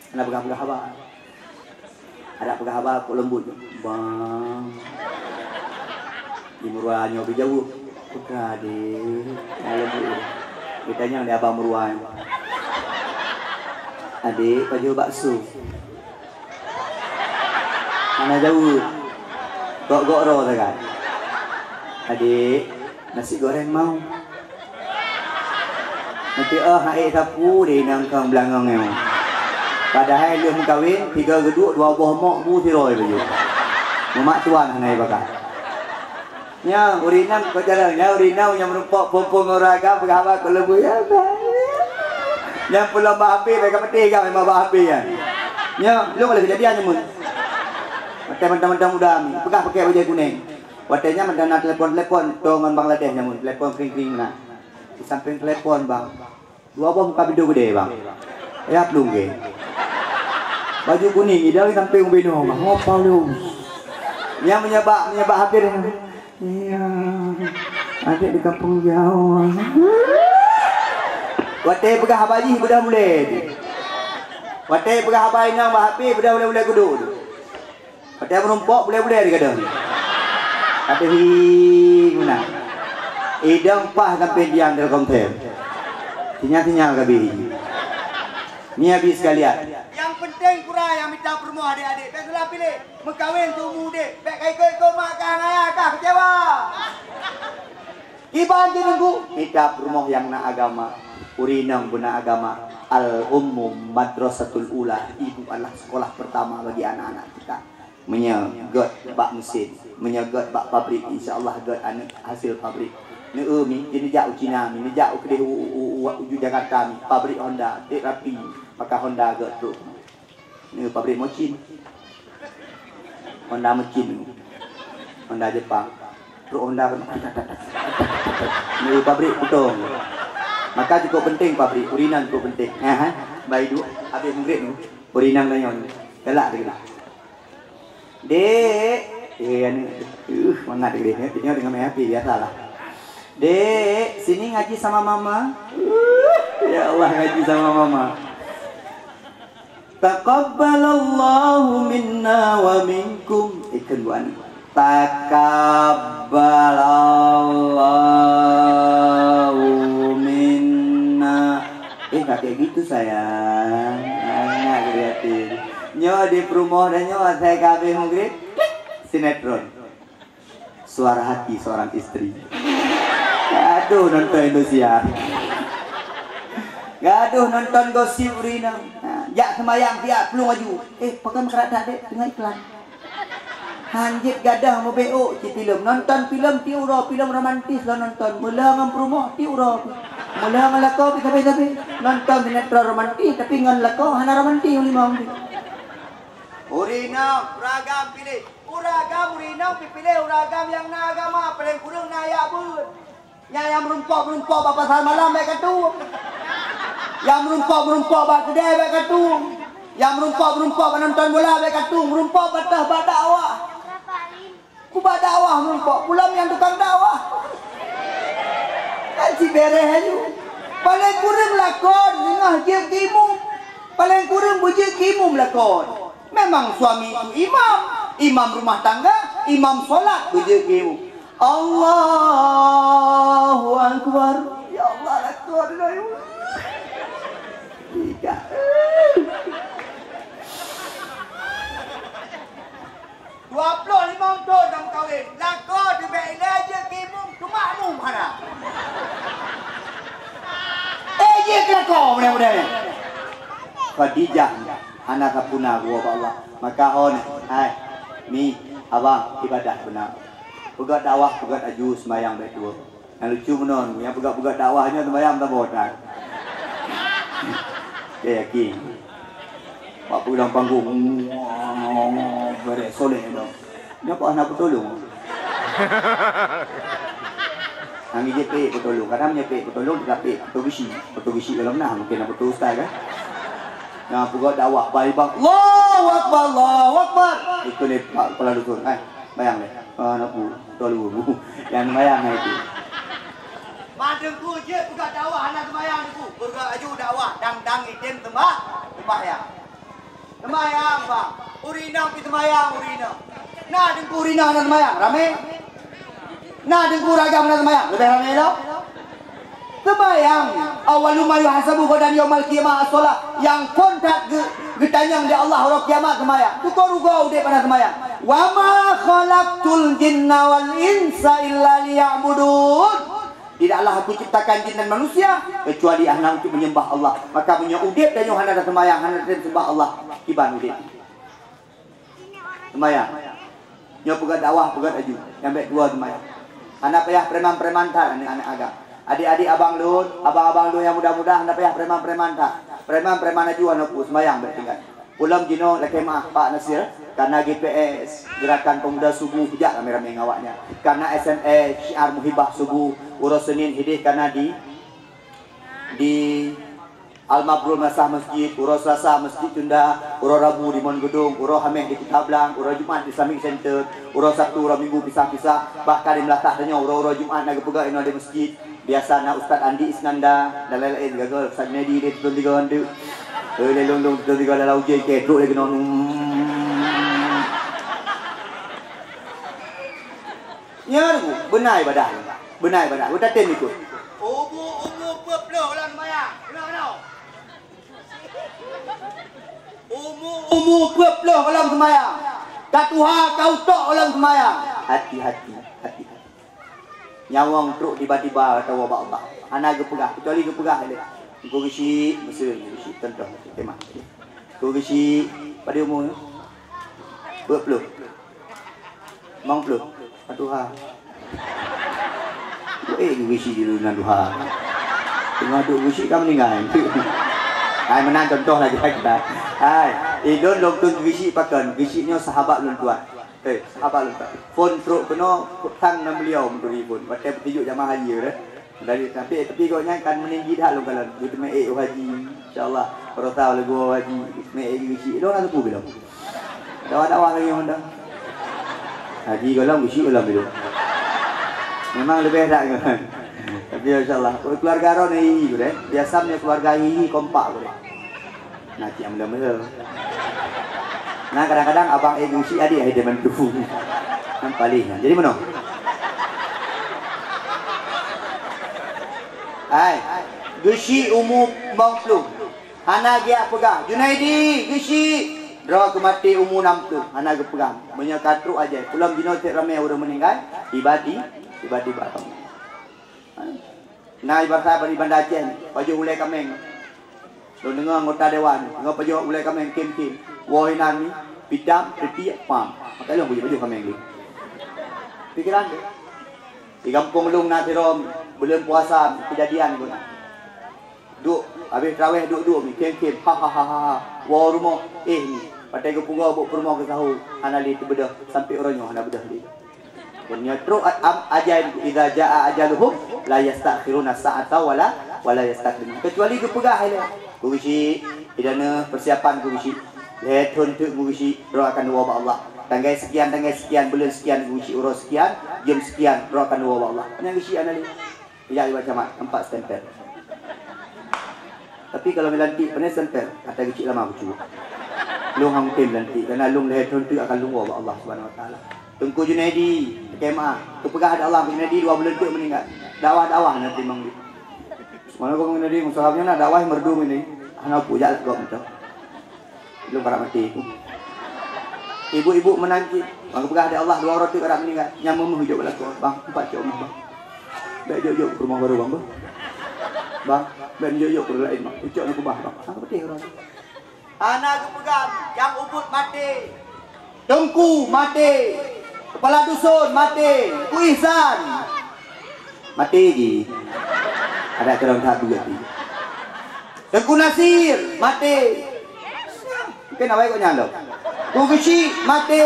Hana peugah-peugah haba. Adak peugah haba kok leumbut. Bang. Di meurua nyoe geujaweueb. Peugah, Dek. Nyang leumbut. Geutanyong lé abang meurua nyoe. Adek, pajoh bakso. Hana jaweueb. Gok-gok droe sagai. Adek, nasi goreng mau. Nanti, oh, hai sapu di nangkang belangong nyoe. Padahai lheueh meukawen, tiga geuduek, dua boh mok bu sidroe baju. Mumat tuan hana ibakat. Nya, ureueng inong kok jalan, nya ureueng inong nyang meurumpok phôn-phôn ngon ureueng agam peugah haba keu leumbut, ya, bah. Nyang peulom bah H P, bèk ka peuteh gam, memang bah H P nyan. Nya, lôn ka lheueh keujadian nyoe. Watèe mantong-mantong muda mi, peugah pakèk bajèe kunèng. Watèe nyan mantong na telepon-telepon, toe ngon Bangladesh nyan, telepon kring-kring na. Di sampéng telepon, bang. Dua boh muka pintoe geudè, bang. Ya, plueng gèt. Baju kuning, idong di sampéng ubé nyoe, bang. Ngopo lôn? Nyang meunyeubak, meunyeubak habéh. Iya. Adek di kampung jauh. Watèe peugah haba jih, beudah mulè. Watèe peugah haba inong bah H P, beudah mulè-mulè kuduk. Watèe meurumpok, bulèe-bulèe di gadôh. Tapi hi guna. Idong paih sampéng diang Telkomsel. Sinyal-sinyal ka bih. Ni habéh sekalian. Nyang penting kurang nyang mita peurumoh adek-adek. Bèk salah piléh. Meukawen seumu udép. Bèk ka ikot-ikot mak kah ngon ayah kah keucewa. Kiban jih Teungku, mita peurumoh nyang na agama, ureueng inong beuna agama. Al-ummu madrasatul ula, ibu adalah sekolah pertama bagi anak-anak kita. Meunyoe göt bak mesin, meunyoe göt bak pabrik, insya Allah göt aneuk hasil pabrik. Neu mi, jih neujak u Cina mi, neujak u keudeh u, u, u, u, u Jakarta mi, pabrik Honda, dek rapi, maka Honda göt trok. Ni pabrik mocin. Honda mocin. Honda Jepang. Trok Honda kan. Ni pabrik putong. Maka cukup penting pabrik. Ureueng inong cukup penting. Ha, ha. Bai duek. Habéh maghrib ni. Ureueng inong tanyong. Galak dia. Dek. Eh, anu. Uh, mangat dia. Dia dengan main api. Biasalah. Dek, sini ngaji sama mama. Uh, ya Allah, ngaji sama mama. Taqabbalallahu minna wa minkum. Eh, kan buat ni. Taqabbalallahu minna. Eh, tak kayak gitu, sayang. Anak kreatif. Nyoe di perumoh dan nyoe saya kabeh maghrib. Sinetron. Suara Hati Seorang Istri. Gadoh nonton Indosiar. Gadoh nonton gosip ureueng inong. Ha, jak seumayang siat plueng laju. Eh, pakon meukarat that, Dek? Teungoh iklan. Han jeuet gadoh mubeuôk cit filem. Nonton filem tiep uroe, filem romantis lôn nonton. Meulhö ngon peurumoh tiep uroe. Meulhö ngon lakoe pih sabe-sabe. Nonton sinetron romantis tapi ngon lakoe hana romantis limong. Ureueng inong, ureueng agam piléh. Ureueng agam, ureueng inong pipiléh ureueng agam nyang na agama, paleng kureueng na yak beuet. Nyan nyang meurumpok-meurumpok bak pasar malam bèk katueng. Nyang meurumpok-meurumpok bak keudè bèk katueng. Nyang meurumpok-meurumpok bak nonton bola bèk katueng. Meurumpok bak teuh bak dakwah. Kubak dakwah meurumpok. Pulam nyang tukang dakwah. Kan si bereh aju. Paleng kureueng lakoe deungoh jeuet keu imum. Paleng kureueng beujeuet keu imum lakoe. Memang suami itu imam, imam rumah tangga, imam solat beujeuet keu imum. Allahu Akbar. Ya Allah, lakoe dulu, ya Allah. Tiga. Dua ploh limong thon dah meukawen. Lakoe teubiet ilèe jeuet keu imum, cuma imum hana. Eh, jeuet keu lakoe mudah-mudahan. Khadijah hana sapuna geuwoe bak Allah. Maka hon, hai, mi, abang, ibadah beuna. Peugöt dakwah, peugöt aju, seumayang bèk tuwoe. Nyang lucu meunan, nyang peugah-peugah dakwah nyoe seumayang saboh that. Saya yakin. Bak peudong panggong, berek soleh dong. Nyoe kok hana peutulông? Hana jipék peutulông, kadang meunyoe pék peutulông, teuka pék peutulông geusyik. Peutulông geusyik gohlom na, mungken na peutulông ustaz kan? Nyang peugah dakwah, bai bang, "Allahu Akbar, Allahu Akbar!" Itu lé Pak Kepala Dusun, eh, bayang lé. Ah, nak bu, tolu bu. Nyang bayang hai tu. Ban teungku jeuet peugah dakwah hana seumayang teungku. Peugah aju dakwah dang-dang item seumbah-, sembahyang. Seumayang, bang. Ureueng inong pi seumayang, ureueng inong. Na teungku ureueng inong hana seumayang, ramé. Na teungku ureueng agam hana seumayang, leubeh ramé lom. Seumayang, awwalu ma yuhasabu ghadan yaumal qiyamah as-shalah. Nyang phôn that geu-, geutanyong di Allah uroe kiamat seumayang. Tutoe rugoe udép hana seumayang. "Wa ma khalaqtul jinna wal insa illa liya'budun." Tidaklah Aku ciptakan jin dan manusia kecuali hana untuk menyembah Allah. Maka meunyoe udép tanyoe hana taseumayang, hana taseumbah Allah, kiban udép. Seumayang. Nyoe peugah dakwah, peugah aju. Nyang bèk dua seumayang. Hana payah preman-preman that aneuk-aneuk agam. Adik-adik abang lôn, abang-abang lôn nyang muda-muda, hana payah preman-preman that. Preman-preman aju hana peue, seumayang bèk tinggai. Ulôn jinoe lakèe meu'ah Pak Nasir, karena G P S, Gerakan Pemuda Subuh, jak ramé-ramé ngon awaknyan. Karena S M S, Syiar Muhibah Subuh, uroe Senin hideh kana di, di Al-Mabrur Madrasah Masjid, uroe Selasa Masjid Tunda, uroe Rabu di Mon Geudong, uroe Hamèh di Kuta Blang, uroe Jumat di Islamic Center, uroe Sabtu, uroe Minggu pisah-pisah, bahkan di Meulatak tanyoe uroe-uroe Jumat na geupeugah inoe di masjid. Biasa na Ustaz Andi Iskandar dan laén-laén, gaga Ustaz Junaidi di Dusun Tiga Andeuk. Eh, lé lôn-lôn Dusun Tiga dalam ujeuen, keu trok lé keunoe. Nyan, beuna ibadah. Beuna ibadah. Udah tem ikut. Umu, umu peuet ploh lam maya. Kena, kena. Umu, umu peuet ploh gohlom seumayang. Ka tuha, ka utok gohlom seumayang. Hati-hati, hati-hati. Nyawöng trok tiba-tiba atawa bak-bak. Hana geupeugah, kecuali geupeugah lé. Teungku Geuchik, meuseu Teungku Geuchik, contoh, tema. Teungku Geuchik, padum umu? Dua puluh. Limong puluh. Ka tuha. Eh, Geuchik di lôn tuha. Teungoh duek Geuchik ka meuninggai. Hai, meunan contoh lagèe kita. Hai, eh, lôn lôn kheun Geuchik pakon. Geuchik nyoe sahabat lôn tuan. Eh, sahabat lôn tuan. Phôn trok keunoe, utang ngon beliau meuturi phôn. Watèe peutunjuk jamaah haji deh. Dari, tapi, tapi gobnyan kan meuninggi that lôn kalon. Geuteumé ék u haji. Insya Allah, baroesa lôn geuwoe haji. Geuteumé ék Geuchik. Lôn hana teupeu bilong. Dakwah-dakwah lagi mandang. Haji gohlom, Geuchik gohlom bilong. Memang leubeh that kan. Tapi insya Allah, keluarga droeneuh hihi gurèe. Biasa meunyoe keluarga hihi kompak gurèe. Nah, cit nyang meuleuh-meuleuh. Nah, kadang-kadang abang ék Geuchik adik hai dia bantu. Kan paléh nyan. Jadi meunoe. Hai, Geuchik umu limong ploh. Hana geujak peugah, "Junaidi, Geuchik, droe keuh maté umu nam ploh." Hana geupeugah. Meunyoe ka trok ajaéb. Ulôn jinoe cit ramé ureueng meuninggai, tiba di, tiba-tiba. Na ibarat bak di Banda Aceh, pajoh ulèe kaméng. Lôn deungö anggota dewan, deungö pajoh ulèe kaméng, kim-kim. Woe inan ni, Pidam, piti, pam. Maka lôn bujur-bujur kaméng lé. Pikiran tu. Di gampông lôn na sidroe buleuen puasa kejadian guna. Duek, habéh traweh duek-duek mi, khém-khém, ha, ha, ha, ha, ha. Woe rumoh, eh, ni. Patai geupeugah buet peurumoh keu sahô, hana lé teubeudôh, sampoe uroe nyoe hana beudôh lé. Meunyoe trok a-, am-, ajai, "Idza jaa ajaluhum, la yastakhiruna sa'ata wa la, wa la yastaqdimun." Kecuali geupeugah ilée, "Keu geuchik, idane persiapan keu geuchik. Lhée thon teuk keu geuchik, droe akan neuwoe bak Allah. Tanggai sekian, tanggai sekian, buleuen sekian keu geuchik, uroe sekian, jeuem sekian, droe akan neuwoe bak Allah." Nyang geuchik hana lé. Ijak iba camat, nampak stempel. Tapi kalau meulantik, pane stempel, ata geuchik lama kucu. Lôn hana mungken meulantik, karena lôn lhée thon teuk akan lôn woe bak Allah Subhanahu Wa Taala. Teungku Junaidi, kema, kupeugah ada Allah Junaidi dua buleuen teuk meuninggai. Dakwah-dakwah na timang di. Mana kau Junaidi, musalam na dakwah merdu ini. Hana pujak kau macam. Lôn karap maté ku. Ibu-ibu meunan cit. Maka peugah lé Allah, dua uroe teuk karap meuninggai. Nyang meumeuh jok bak lakoe, "Bang, empat cok meuh, Bang. Bèk jok-jok keu rumoh barô, Bang, beuh. Bang, bèk jok-jok keu ureueng laén, Bang. Icok na keubah, Bang." Hana geupeugah. Hana geupeugah, nyang ubit maté. Teungku maté, keupala dusun maté, Teungku Ihsan maté jih. Adak keudroe that buet jih. Teungku Nasir maté. Mungken awai kok nyan lom. Teungku Geuchik maté.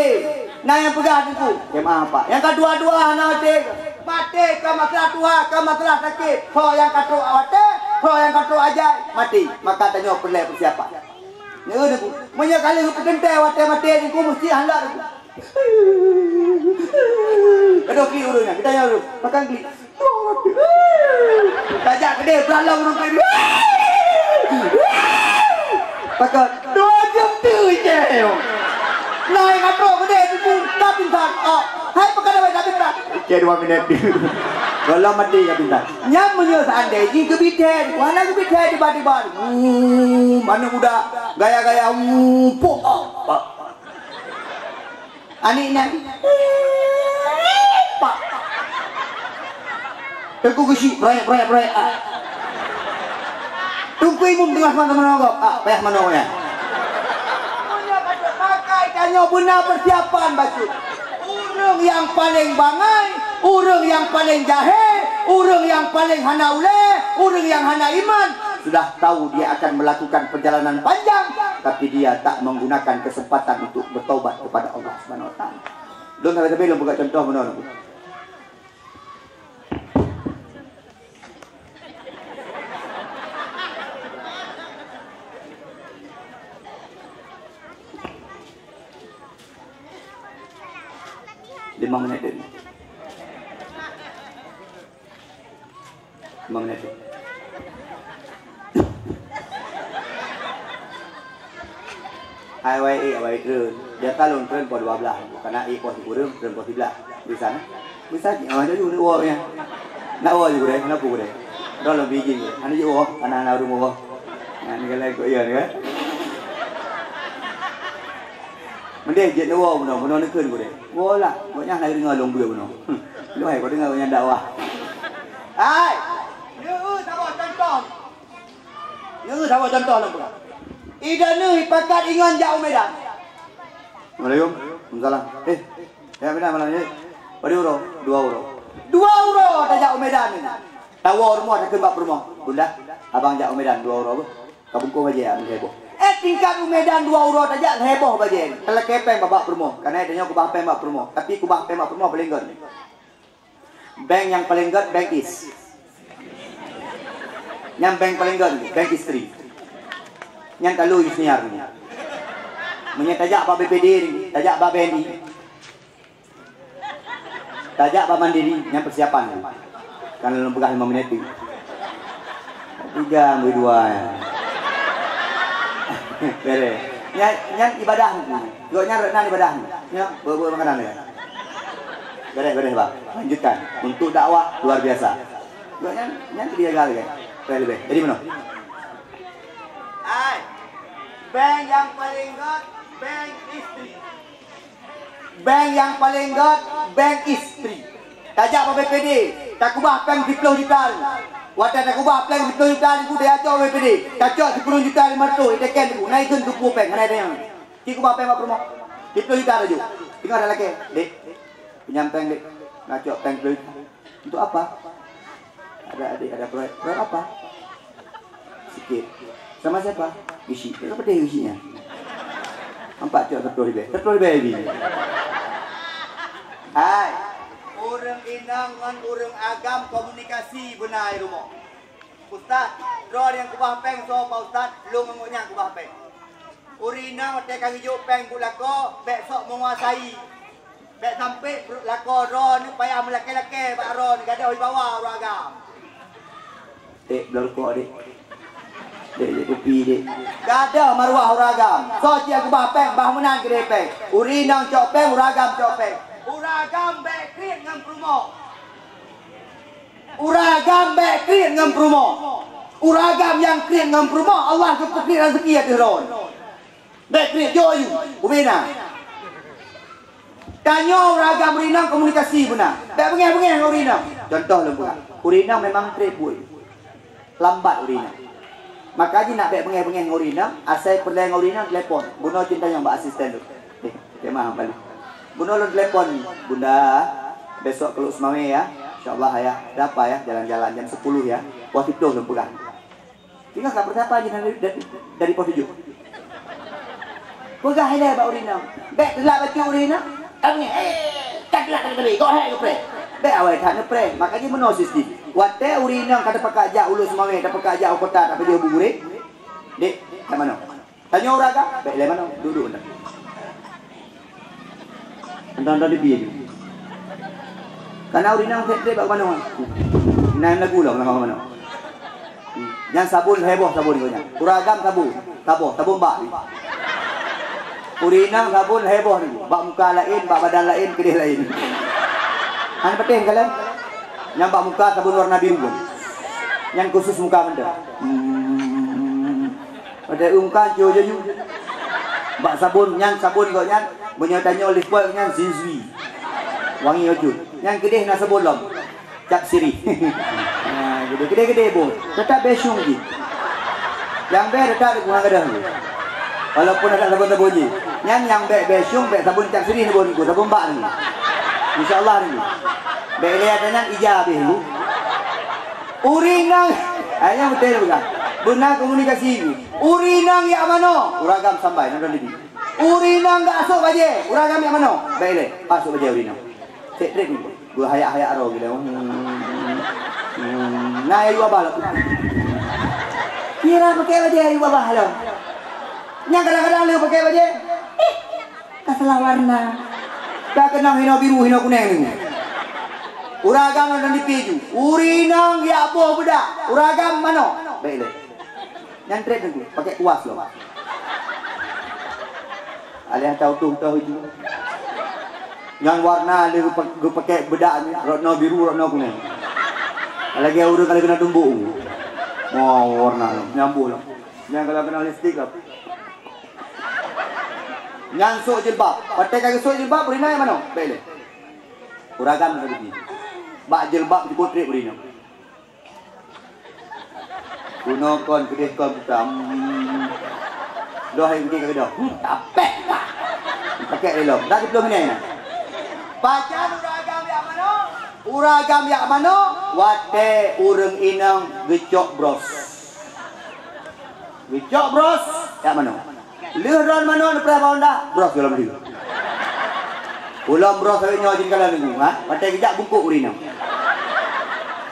Na nyang peugah Teungku? Jamaah Pak. Nyang ka dua-dua hana maté. Maté ka masalah tuha, ka masalah sakét. Ho nyang ka trok watèe, ho nyang ka trok ajai, maté. Maka tanyoe peureulèe peusiapan. Nyoe Teungku, meunyoe ka lheueh geupeuteuntèe watèe maté Teungku, meusti hana Teungku. Aduh, klik ureueng nyan, geutanyoe ureueng. Pakon klik. Tajak keudéh, beulalong ureueng klik. Pakon, dua jeuem teuk ijeh. Nah, nyang ka trok keudéh Teungku, ka pingsan. Oh, hai, pakon hana ka pingsan? Oke, dua minit. Gohlom maté ka pingsan. Nyan meunyoe seandai jih geubithèe, hana geubithèe tiba-tiba. Hmm, aneuk muda gaya-gaya, hmm, pok, oh, pok. Aneuk nyan, pak. Teungku Geuchik, brek, brek, brek, ah. Teungku Imum teungoh seumang-seumang gob, ah, payah manoe nyan. Makai tanyoe beuna peusiapan bacut. Ureueng nyang paleng bangai, ureueng nyang paleng jahé, ureueng nyang paleng hana ulèe, ureueng nyang hana iman, sudah tahu dia akan melakukan perjalanan panjang, tapi dia tak menggunakan kesempatan untuk bertaubat kepada Allah Subhanahu Wa Taala. Lôn sabe-sabe lôn peugah contoh bunoe. Lima menit deh. Lima menit deh. Hai, awai ék, awai treun. Biasa lôn treun poh dua blaih. Kana ék poh sikureueng, treun poh siblaih. Bisa, eh? Bisa cit, ah, jeuet woe nyan. Nak woe jih gurèe, kenapa gurèe? Droe lôn bri idin gurèe. Hana jeuet woe, hana, hana ureueng woe. Nyan, ni galak ikot, ya, ni kan? Mendeh jeuet woe bunoe, bunoe neukheun gurèe. Woe lah, gobnyan hana deungoe lôn bri bunoe. Hmm. Lôn hai, kau deungoe gobnyan dakwah. Hai! Nyoe saboh contoh. Nyoe saboh contoh lôn peugah. Ida neuh pakat ingon jak u Medan. Assalamualaikum. Waalaikumsalam. Eh, jak Medan malam ni. Padum uroe? Dua uroe. Dua uroe tajak u Medan ni. Tawoe rumoh takheun bak peurumoh. Bunda, abang jak u Medan dua uroe beuh. Ka bungkôh bajèe, ah, lhèe boh. Eh, tingkat u Medan dua uroe tajak lhèe boh bajèe. Talakèe pèng bak peurumoh. Kana tanyoe keubah pèng bak peurumoh. Tapi keubah pèng bak peurumoh paleng göt. Bank nyang paleng göt, Bank Is. Nyan bank paleng göt, Bank Istri. Nyan talu Yusniar ni. Meunyoe tajak bak B P D ni, tajak bak B N I. Tajak bak Mandiri, nyan persiapan ni. Kan lôn peugah lima menit tu. Tiga, ambil dua, ya. Beres. Nyan, nyan ibadah ni. Gobnyan rot nan ibadah ni. Ya, bawa-bawa makanan dia. Beres, beres, Bang. Lanjutkan. Untuk dakwah luar biasa. Gobnyan, nyan tu dijaga lagi. Beres lebih. Jadi mana? Hai. Bank nyang paleng göt, Bank Istri. Bank nyang paleng göt, Bank Istri. Tajak bak B P D, takeubah pèng siploh juta. Watèe takeubah pèng siploh juta, ku tajak cok B P D, tacok siploh juta lima ratus, iteken ku, na ikheun tupu pèng, hana tanyong. Ci keubah pèng bak peurumoh. Siplôh juta tajuk. Teungoh ada lakée, "Dek, pinjam péng, Dek. Nak cok péng siplôh juta." "Untuk apa?" "Ada adik, ada proyek." "Proyek apa?" "Sikit." "Sama siapa?" "Geuchik." "Berapa teh geuchiknya?" "Empat cok seratus ribu." "Seratus ribu." Hai, ureuëng inong ngon ureuëng agam komunikasi beuna di rumoh. "Ustaz, droe nyang keubah péng soe, Pak Ustaz?" "Lôn ngon gobnyan keubah péng." Ureuëng inong watée ka geujok péng buet lakoe, bék sok menguasai. Bék sampai lakoe droeneuh payah meulakée-lakée bak droeneuh, gadôh wibawa ureuëng agam. "Dek, bloe rukok, Dek. Dek, jép kupi, Dek." Gadôh maruah ureuëng agam. Soe cit nyang keubah péng, bah meunan keudeh péng. Ureuëng inong cok péng, ureuëng agam cok péng. Ureuëng agam bék kriet ngon peurumoh. Ureuëng agam bék kriet ngon peurumoh. Ureuëng agam nyang kriet ngon peurumoh, Allah geupeukriet raseuki ateueh droe. Bék kriet, jok aju, ubena. Tanyoe ureuëng agam ureuëng inong komunikasi beuna. Bék beungéh-beungéh ngon ureuëng inong. Contoh lôn peugah, ureuëng inong memang treb buet. Lambat ureuëng inong. Maka jih nak bék beungéh-beungéh ngon ureuëng inong, asai peureulée ngon ureuëng inong, telepon. Bunoe cit tanyong bak asisten lôn. Eh, Cik Mah, balik. Bunoe lôn telepon, "Bunda, besok keu Lhokseumawe ya. Insya Allah ya. Ada apa ya? Jalan-jalan jam sepuluh ya." Wah, siplôh lôn peugah. Tinggai ka persiapan jih dari, dari, dari pos tujuh. Peugah ilée bak ureuëng inong. Bék teulak bacut ureuëng inong. Abang, eh, tak teulak, tak teulak. Go ahead, go pray. Bék awai that neupreh. Maka jih meunoe sistem. Watée ureuëng inong ka teupakat jak u Lhokseumawe, teupakat jak u kota, teupakat jak u buburit. Dek, kat manoe? Tanyoe ureuëng agam, bék lé manoe, duek-duek mantong. Mantong-mantong di pie. Kana ureuëng inong treb-treb bak manoe. Nan lagu lom lam manoe. Nyan sabon lhée boh sabon geuh nyan. Ureuëng agam sabon, saboh, sabon bak. Ureuëng inong sabon lhée boh nyoe. Bak muka laén, bak badan laén, keudeh laén. Hana patéh kalon. Nyang bak muka sabon warna biru. Nyan khusus muka mantong. Hmm. Watée ungka jo jaju. Bak sabon nyan, sabon gobnyan, meunyoe tanyoe Lifebuoy nyan Zinzui. Wangi bacut. Nyang keudeh na sabon lom. Cap Sirih. Ha, keudeh-keudeh boh. Teutap beusyueng jih. Nyang bék teutap di bunga gadôh jih. Walaupun ada sabon-sabon jih. Nyan nyang bék beusyueng, bék sabon Cap Sirih neuboh nyoe, sabon bak nyoe. Insya Allah nyoe. Bék lé ata nyan ija habéh nyoe. Ureuëng inong, hai nyan beutôi peugah. Beuna komunikasi. Ureuëng inong jak manoe, ureuëng agam sambai, nonton T V. Ureuëng inong jak sôk bajée, ureuëng agam jak manoe. Bék lé, pas sôk bajée ureuëng inong. Cek trik ni. Beuhayak-hayak roh gila. Hmm. Hmm. Nah, ayu abah lah. Kira pakai bajée ayu abah lah. Nyang kadang-kadang lé pakai bajée. Ih, ka salah warna. Ka keunong hino biru, hino kuneng ni. Ureuëng agam nonton T V ju. Ureuëng inong jak boh beudak. Ureuëng agam manoe. Bék lé. Nyan treb teungku, pakai kuas lom. Aleh ata utoh-utoh ju. Nyan warna lé geupa-, geupakèk beudak nyan, rot na biru, rot na kunèng. Lagèe ureueng ka lheueh keuneuk tumbok. Wah, warna lom, nyambuh lom. Nyan kalau keuneuk lipstik lom. Nyan sôk jilbab. Watèe ka geusôk jilbab, ureueng inong manoe? Bèk lé. Ureueng agam ka geubri. Bak jilbab jipeutrép ureueng inong. Bunoe kon, keudeh kon, buta. Hmm. Lheueh hai geude ka keudeh. Hmm, tapèh lah. Pakèk lé lom. Dak siplôh minèt nyan. Pajan ureueng agam jak manoe? Ureueng agam jak manoe watèe ureueng inong geucok bros. Geucok bros, jak manoe. Lheueh droen manoe neupreh bak honda, bros gohlom lheueh. Ulôn bros awét nyoe jih kalon nunggu, ha? Watèe geujak bungkôk ureueng inong.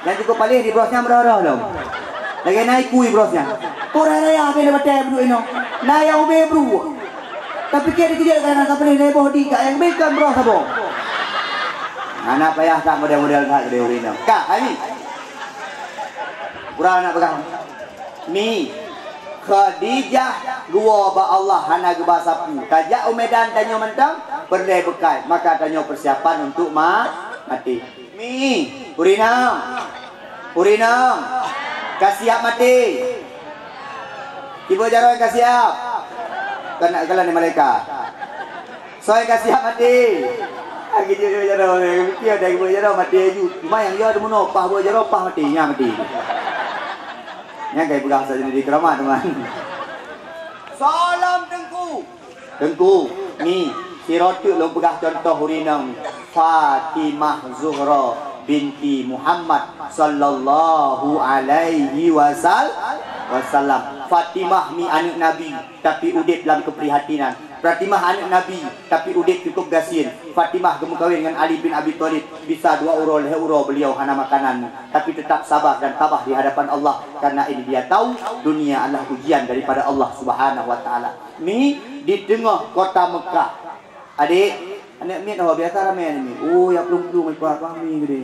Nyang cukôp paléh di bros nyan meurôh-rôh lom. Lagèe na ikui bros nyan. Kok raya-raya habéh lé watèe beudôk inong. Na nyang ubé brôk. Tapikir dikeujot kadang-kadang ka paléh lhèe boh di ka nyang ubé kon bros saboh. Hana payah that model-model that keudeh ureueng inong. Ka, hai Mi. Kurang na peugah. Mi, Khadijah geuwoe bak Allah hana geuba sapeue. Tajak u Medan tanyoe mantong, peureulèe beukai, maka tanyoe peusiapan untuk ma-, maté. Mi, ureueng inong. Ureueng inong. Ka siap maté. Kiban jaroe ka siap. Kon na kalon malaikat. Soe ka siap maté? Lagi jeuet jaroe, lagi piôh dah buet jaroe maté aju. Cuma nyang jeuet meunoe paih buet jaroe, paih maté, nyan maté. Nyan kai peugah asai jadi keramat, teuma. Salam Teungku. Teungku, Mi. Sidroe teuk lôn peugah cuntoh ureueng inong, Fatimah Zuhra binti Muhammad sallallahu alaihi wasal-, wasallam. Fatimah mi aneuk Nabi, tapi udép lam keuprihatinan. Fatimah aneuk Nabi, tapi udép cukup gasien. Fatimah geumeukawen ngon Ali bin Abi Thalib, bisa dua uroe, lhèe uroe beliau hana makanan, tapi tetap sabar dan tabah di hadapan Allah, karena ini dia tahu dunia adalah ujian daripada Allah Subhanahu wa Taala. Mi di teungoh kota Mekah. Adék, aneuk miet ho biasa ramé aneuk miet. Oh, ya plueng-plueng ikot kami gede.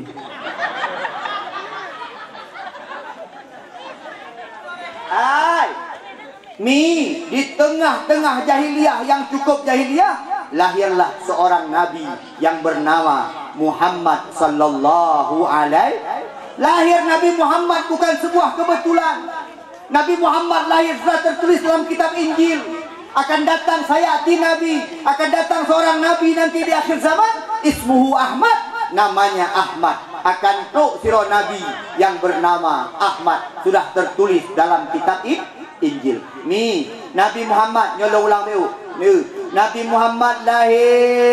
Hai, mi di tengah-tengah jahiliyah yang cukup jahiliyah, lahirlah seorang nabi yang bernama Muhammad sallallahu alaihi. Lahir Nabi Muhammad bukan sebuah kebetulan. Nabi Muhammad lahir sudah tertulis dalam kitab Injil. Akan datang sayati Nabi, akan datang seorang Nabi nanti di akhir zaman, ismuhu Ahmad, namanya Ahmad. Akan trok sidroe Nabi yang bernama Ahmad, sudah tertulis dalam kitab In-, Injil. Mi, Nabi Muhammad, nyoe lôn ulang bacut. Ni, Nabi Muhammad lahé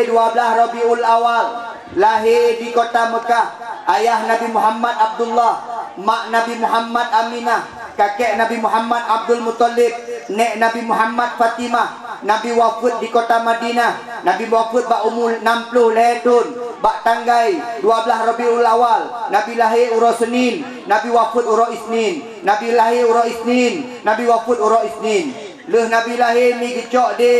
dua blaih Rabiul Awal, lahé di kota Mekah. Ayah Nabi Muhammad Abdullah, mak Nabi Muhammad Aminah, kakek Nabi Muhammad Abdul Muthalib, nek Nabi Muhammad Fatimah. Nabi wafeuet di kota Madinah. Nabi wafeuet bak umu nam ploh lhèe thon, bak tanggai dua blaih Rabiul Awal. Nabi lahé uroe Senin, Nabi wafeuet uroe Isnin. Nabi lahé uroe Isnin, Nabi wafeuet uroe Isnin. Lheueh Nabi lahé, mi geucok dé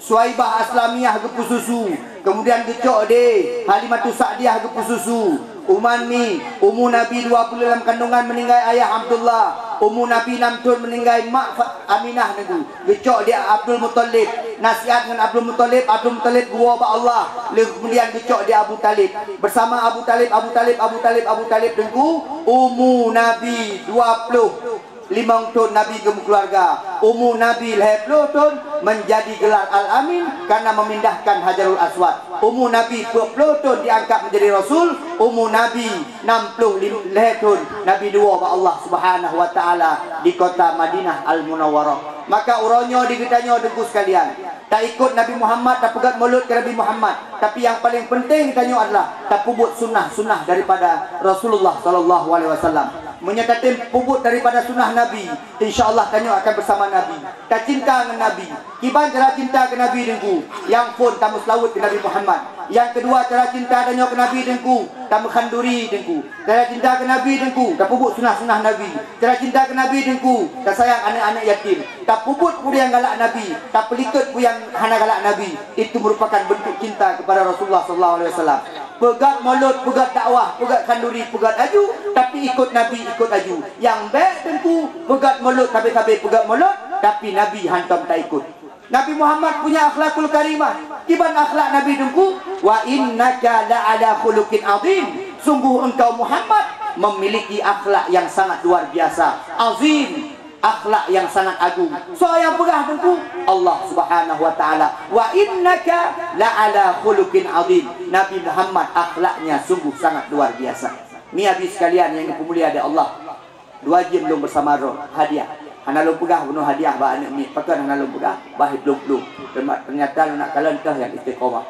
Suwaibah Aslamiyah geupeususu, kemudian geucok dé Halimatus Sa'diyah geupeususu. Uman mi, umu Nabi dua ploh lam kandungan meuninggai ayah Abdullah, umu Nabi nam thon meuninggai mak Fa-, Aminah Teungku. Geucok dé Abdul Muthalib, nasihat ngon Abdul Muthalib, Abdul Muthalib geuwoe bak Allah, lheueh kemudian geucok dé Abu Thalib. Bersama Abu Thalib, Abu Thalib, Abu Thalib, Abu Thalib Teungku, umu Nabi dua ploh limong thon Nabi geumeukeuluwarga, umu Nabi lhèe ploh thon menjadi gelar Al-Amin karena memindahkan Hajarul Aswad. Umu Nabi peuet ploh thon diangkat menjadi Rasul, umu Nabi nam ploh lhèe thon Nabi diwoe bak Allah Subhanahu wa Taala di kota Madinah Al-Munawwarah. Maka uroe nyoe di geutanyoe Teungku sekalian, taikot Nabi Muhammad, tapeugöt mulod keu Nabi Muhammad, tapi nyang paleng penting tanyoe adalah tapeubuet sunnah-sunnah daripada Rasulullah sallallahu alaihi wasallam. Meunyoe tatem peubuet daripada sunnah Nabi, insya Allah tanyoe akan bersama Nabi. Tacinta ngon Nabi. Kiban cara cinta keu Nabi Teungku, nyang phôn tameuseulaweuet keu Nabi Muhammad. Nyang keudua cara cinta tanyoe keu Nabi Teungku, tameukhanduri Teungku. Cara cinta keu Nabi Teungku, tapeubuet sunnah-sunnah Nabi. Cara cinta keu Nabi Teungku, tasayang aneuk-aneuk yatim. Tapeubuet peue nyang galak Nabi, tapeulikot peue nyang hana galak Nabi. Itu merupakan bentuk cinta kepada Rasulullah sallallahu alaihi wasallam. Peugöt mulod, peugöt dakwah, peugöt khanduri, peugöt aju, tapi ikot Nabi, ikot aju. Nyang bèk Teungku, peugöt mulod, sabe-sabe peugöt mulod, tapi Nabi hantom taikot. Nabi Muhammad punya akhlakul karimah. Kiban akhlak Nabi Teungku, "Wa innaka la'ala khuluqin azim." Sungguh engkau Muhammad memiliki akhlak yang sangat luar biasa. Azim, akhlak yang sangat agung. Soe nyang peugah Teungku? Allah Subhanahu wa Taala. "Wa innaka la'ala khuluqin azim." Nabi Muhammad akhlaknya sungguh sangat luar biasa. Ni, Abi sekalian yang dipeumulia di Allah. Dua jeuem lôn beusama droe, hadiah. Hana lôn peugah bunoe hadiah bak aneuk miet, pakon hana lôn peugah, bah plueng-plueng. Teuma teunyata lôn nak kalon toh nyang istiqomah.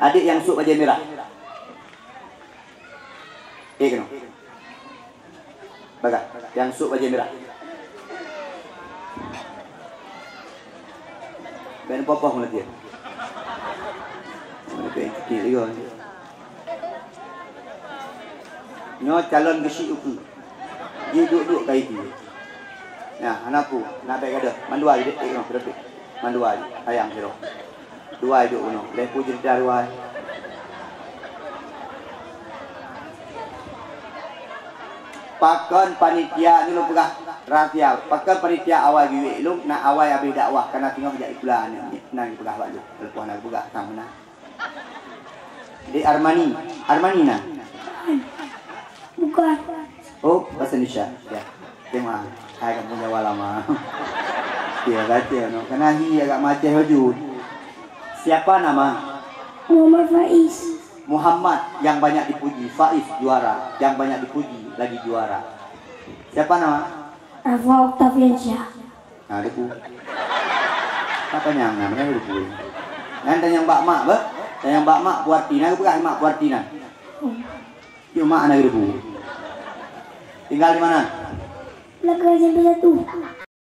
Adék nyang sôk bajèe mirah. Eh, keunoe. Bagah, nyang sôk bajèe mirah. Bèk neupoh-poh meulatieh. Meulatieh kecil juga. Nyoe calon geusyik ukeue. Jiduek-duek ka ié. Nah, hana peue, nak bèk gadoh. Mandua jih, eh, nyoe, keudeuh. Mandua jih, ayang sidroe. Dua jih duek bunoe. Lhèe peue jeurita dua jih. Pakon panitia, nyoe lôn peugah rahsia. Pakon panitia awai biwék lôn, na awai habéh dakwah, kana singoh jak sikula nyoe. Nyan geupeugah bak lôn. Leupah na geupeugah, sang meunan. Di Armani. Armani na? Bukan. Oh, bahasa Indonesia. Ya. Terima. Hai kamu Jawa lama. Ya, baca no. Karena hi agak macam hujud. Siapa nama? Muhammad Faiz. Muhammad yang banyak dipuji, Faiz juara, yang banyak dipuji lagi juara. Siapa nama? Rafa Octaviansyah. Ha, debu. Apa nyang na, mana geureubu? Nyan tanyong bak mak, beh? Tanyong bak mak, Puarti na geupeugah mak Puarti na. Cuma na geureubu. Tinggal di mana? Belakang S M P satu.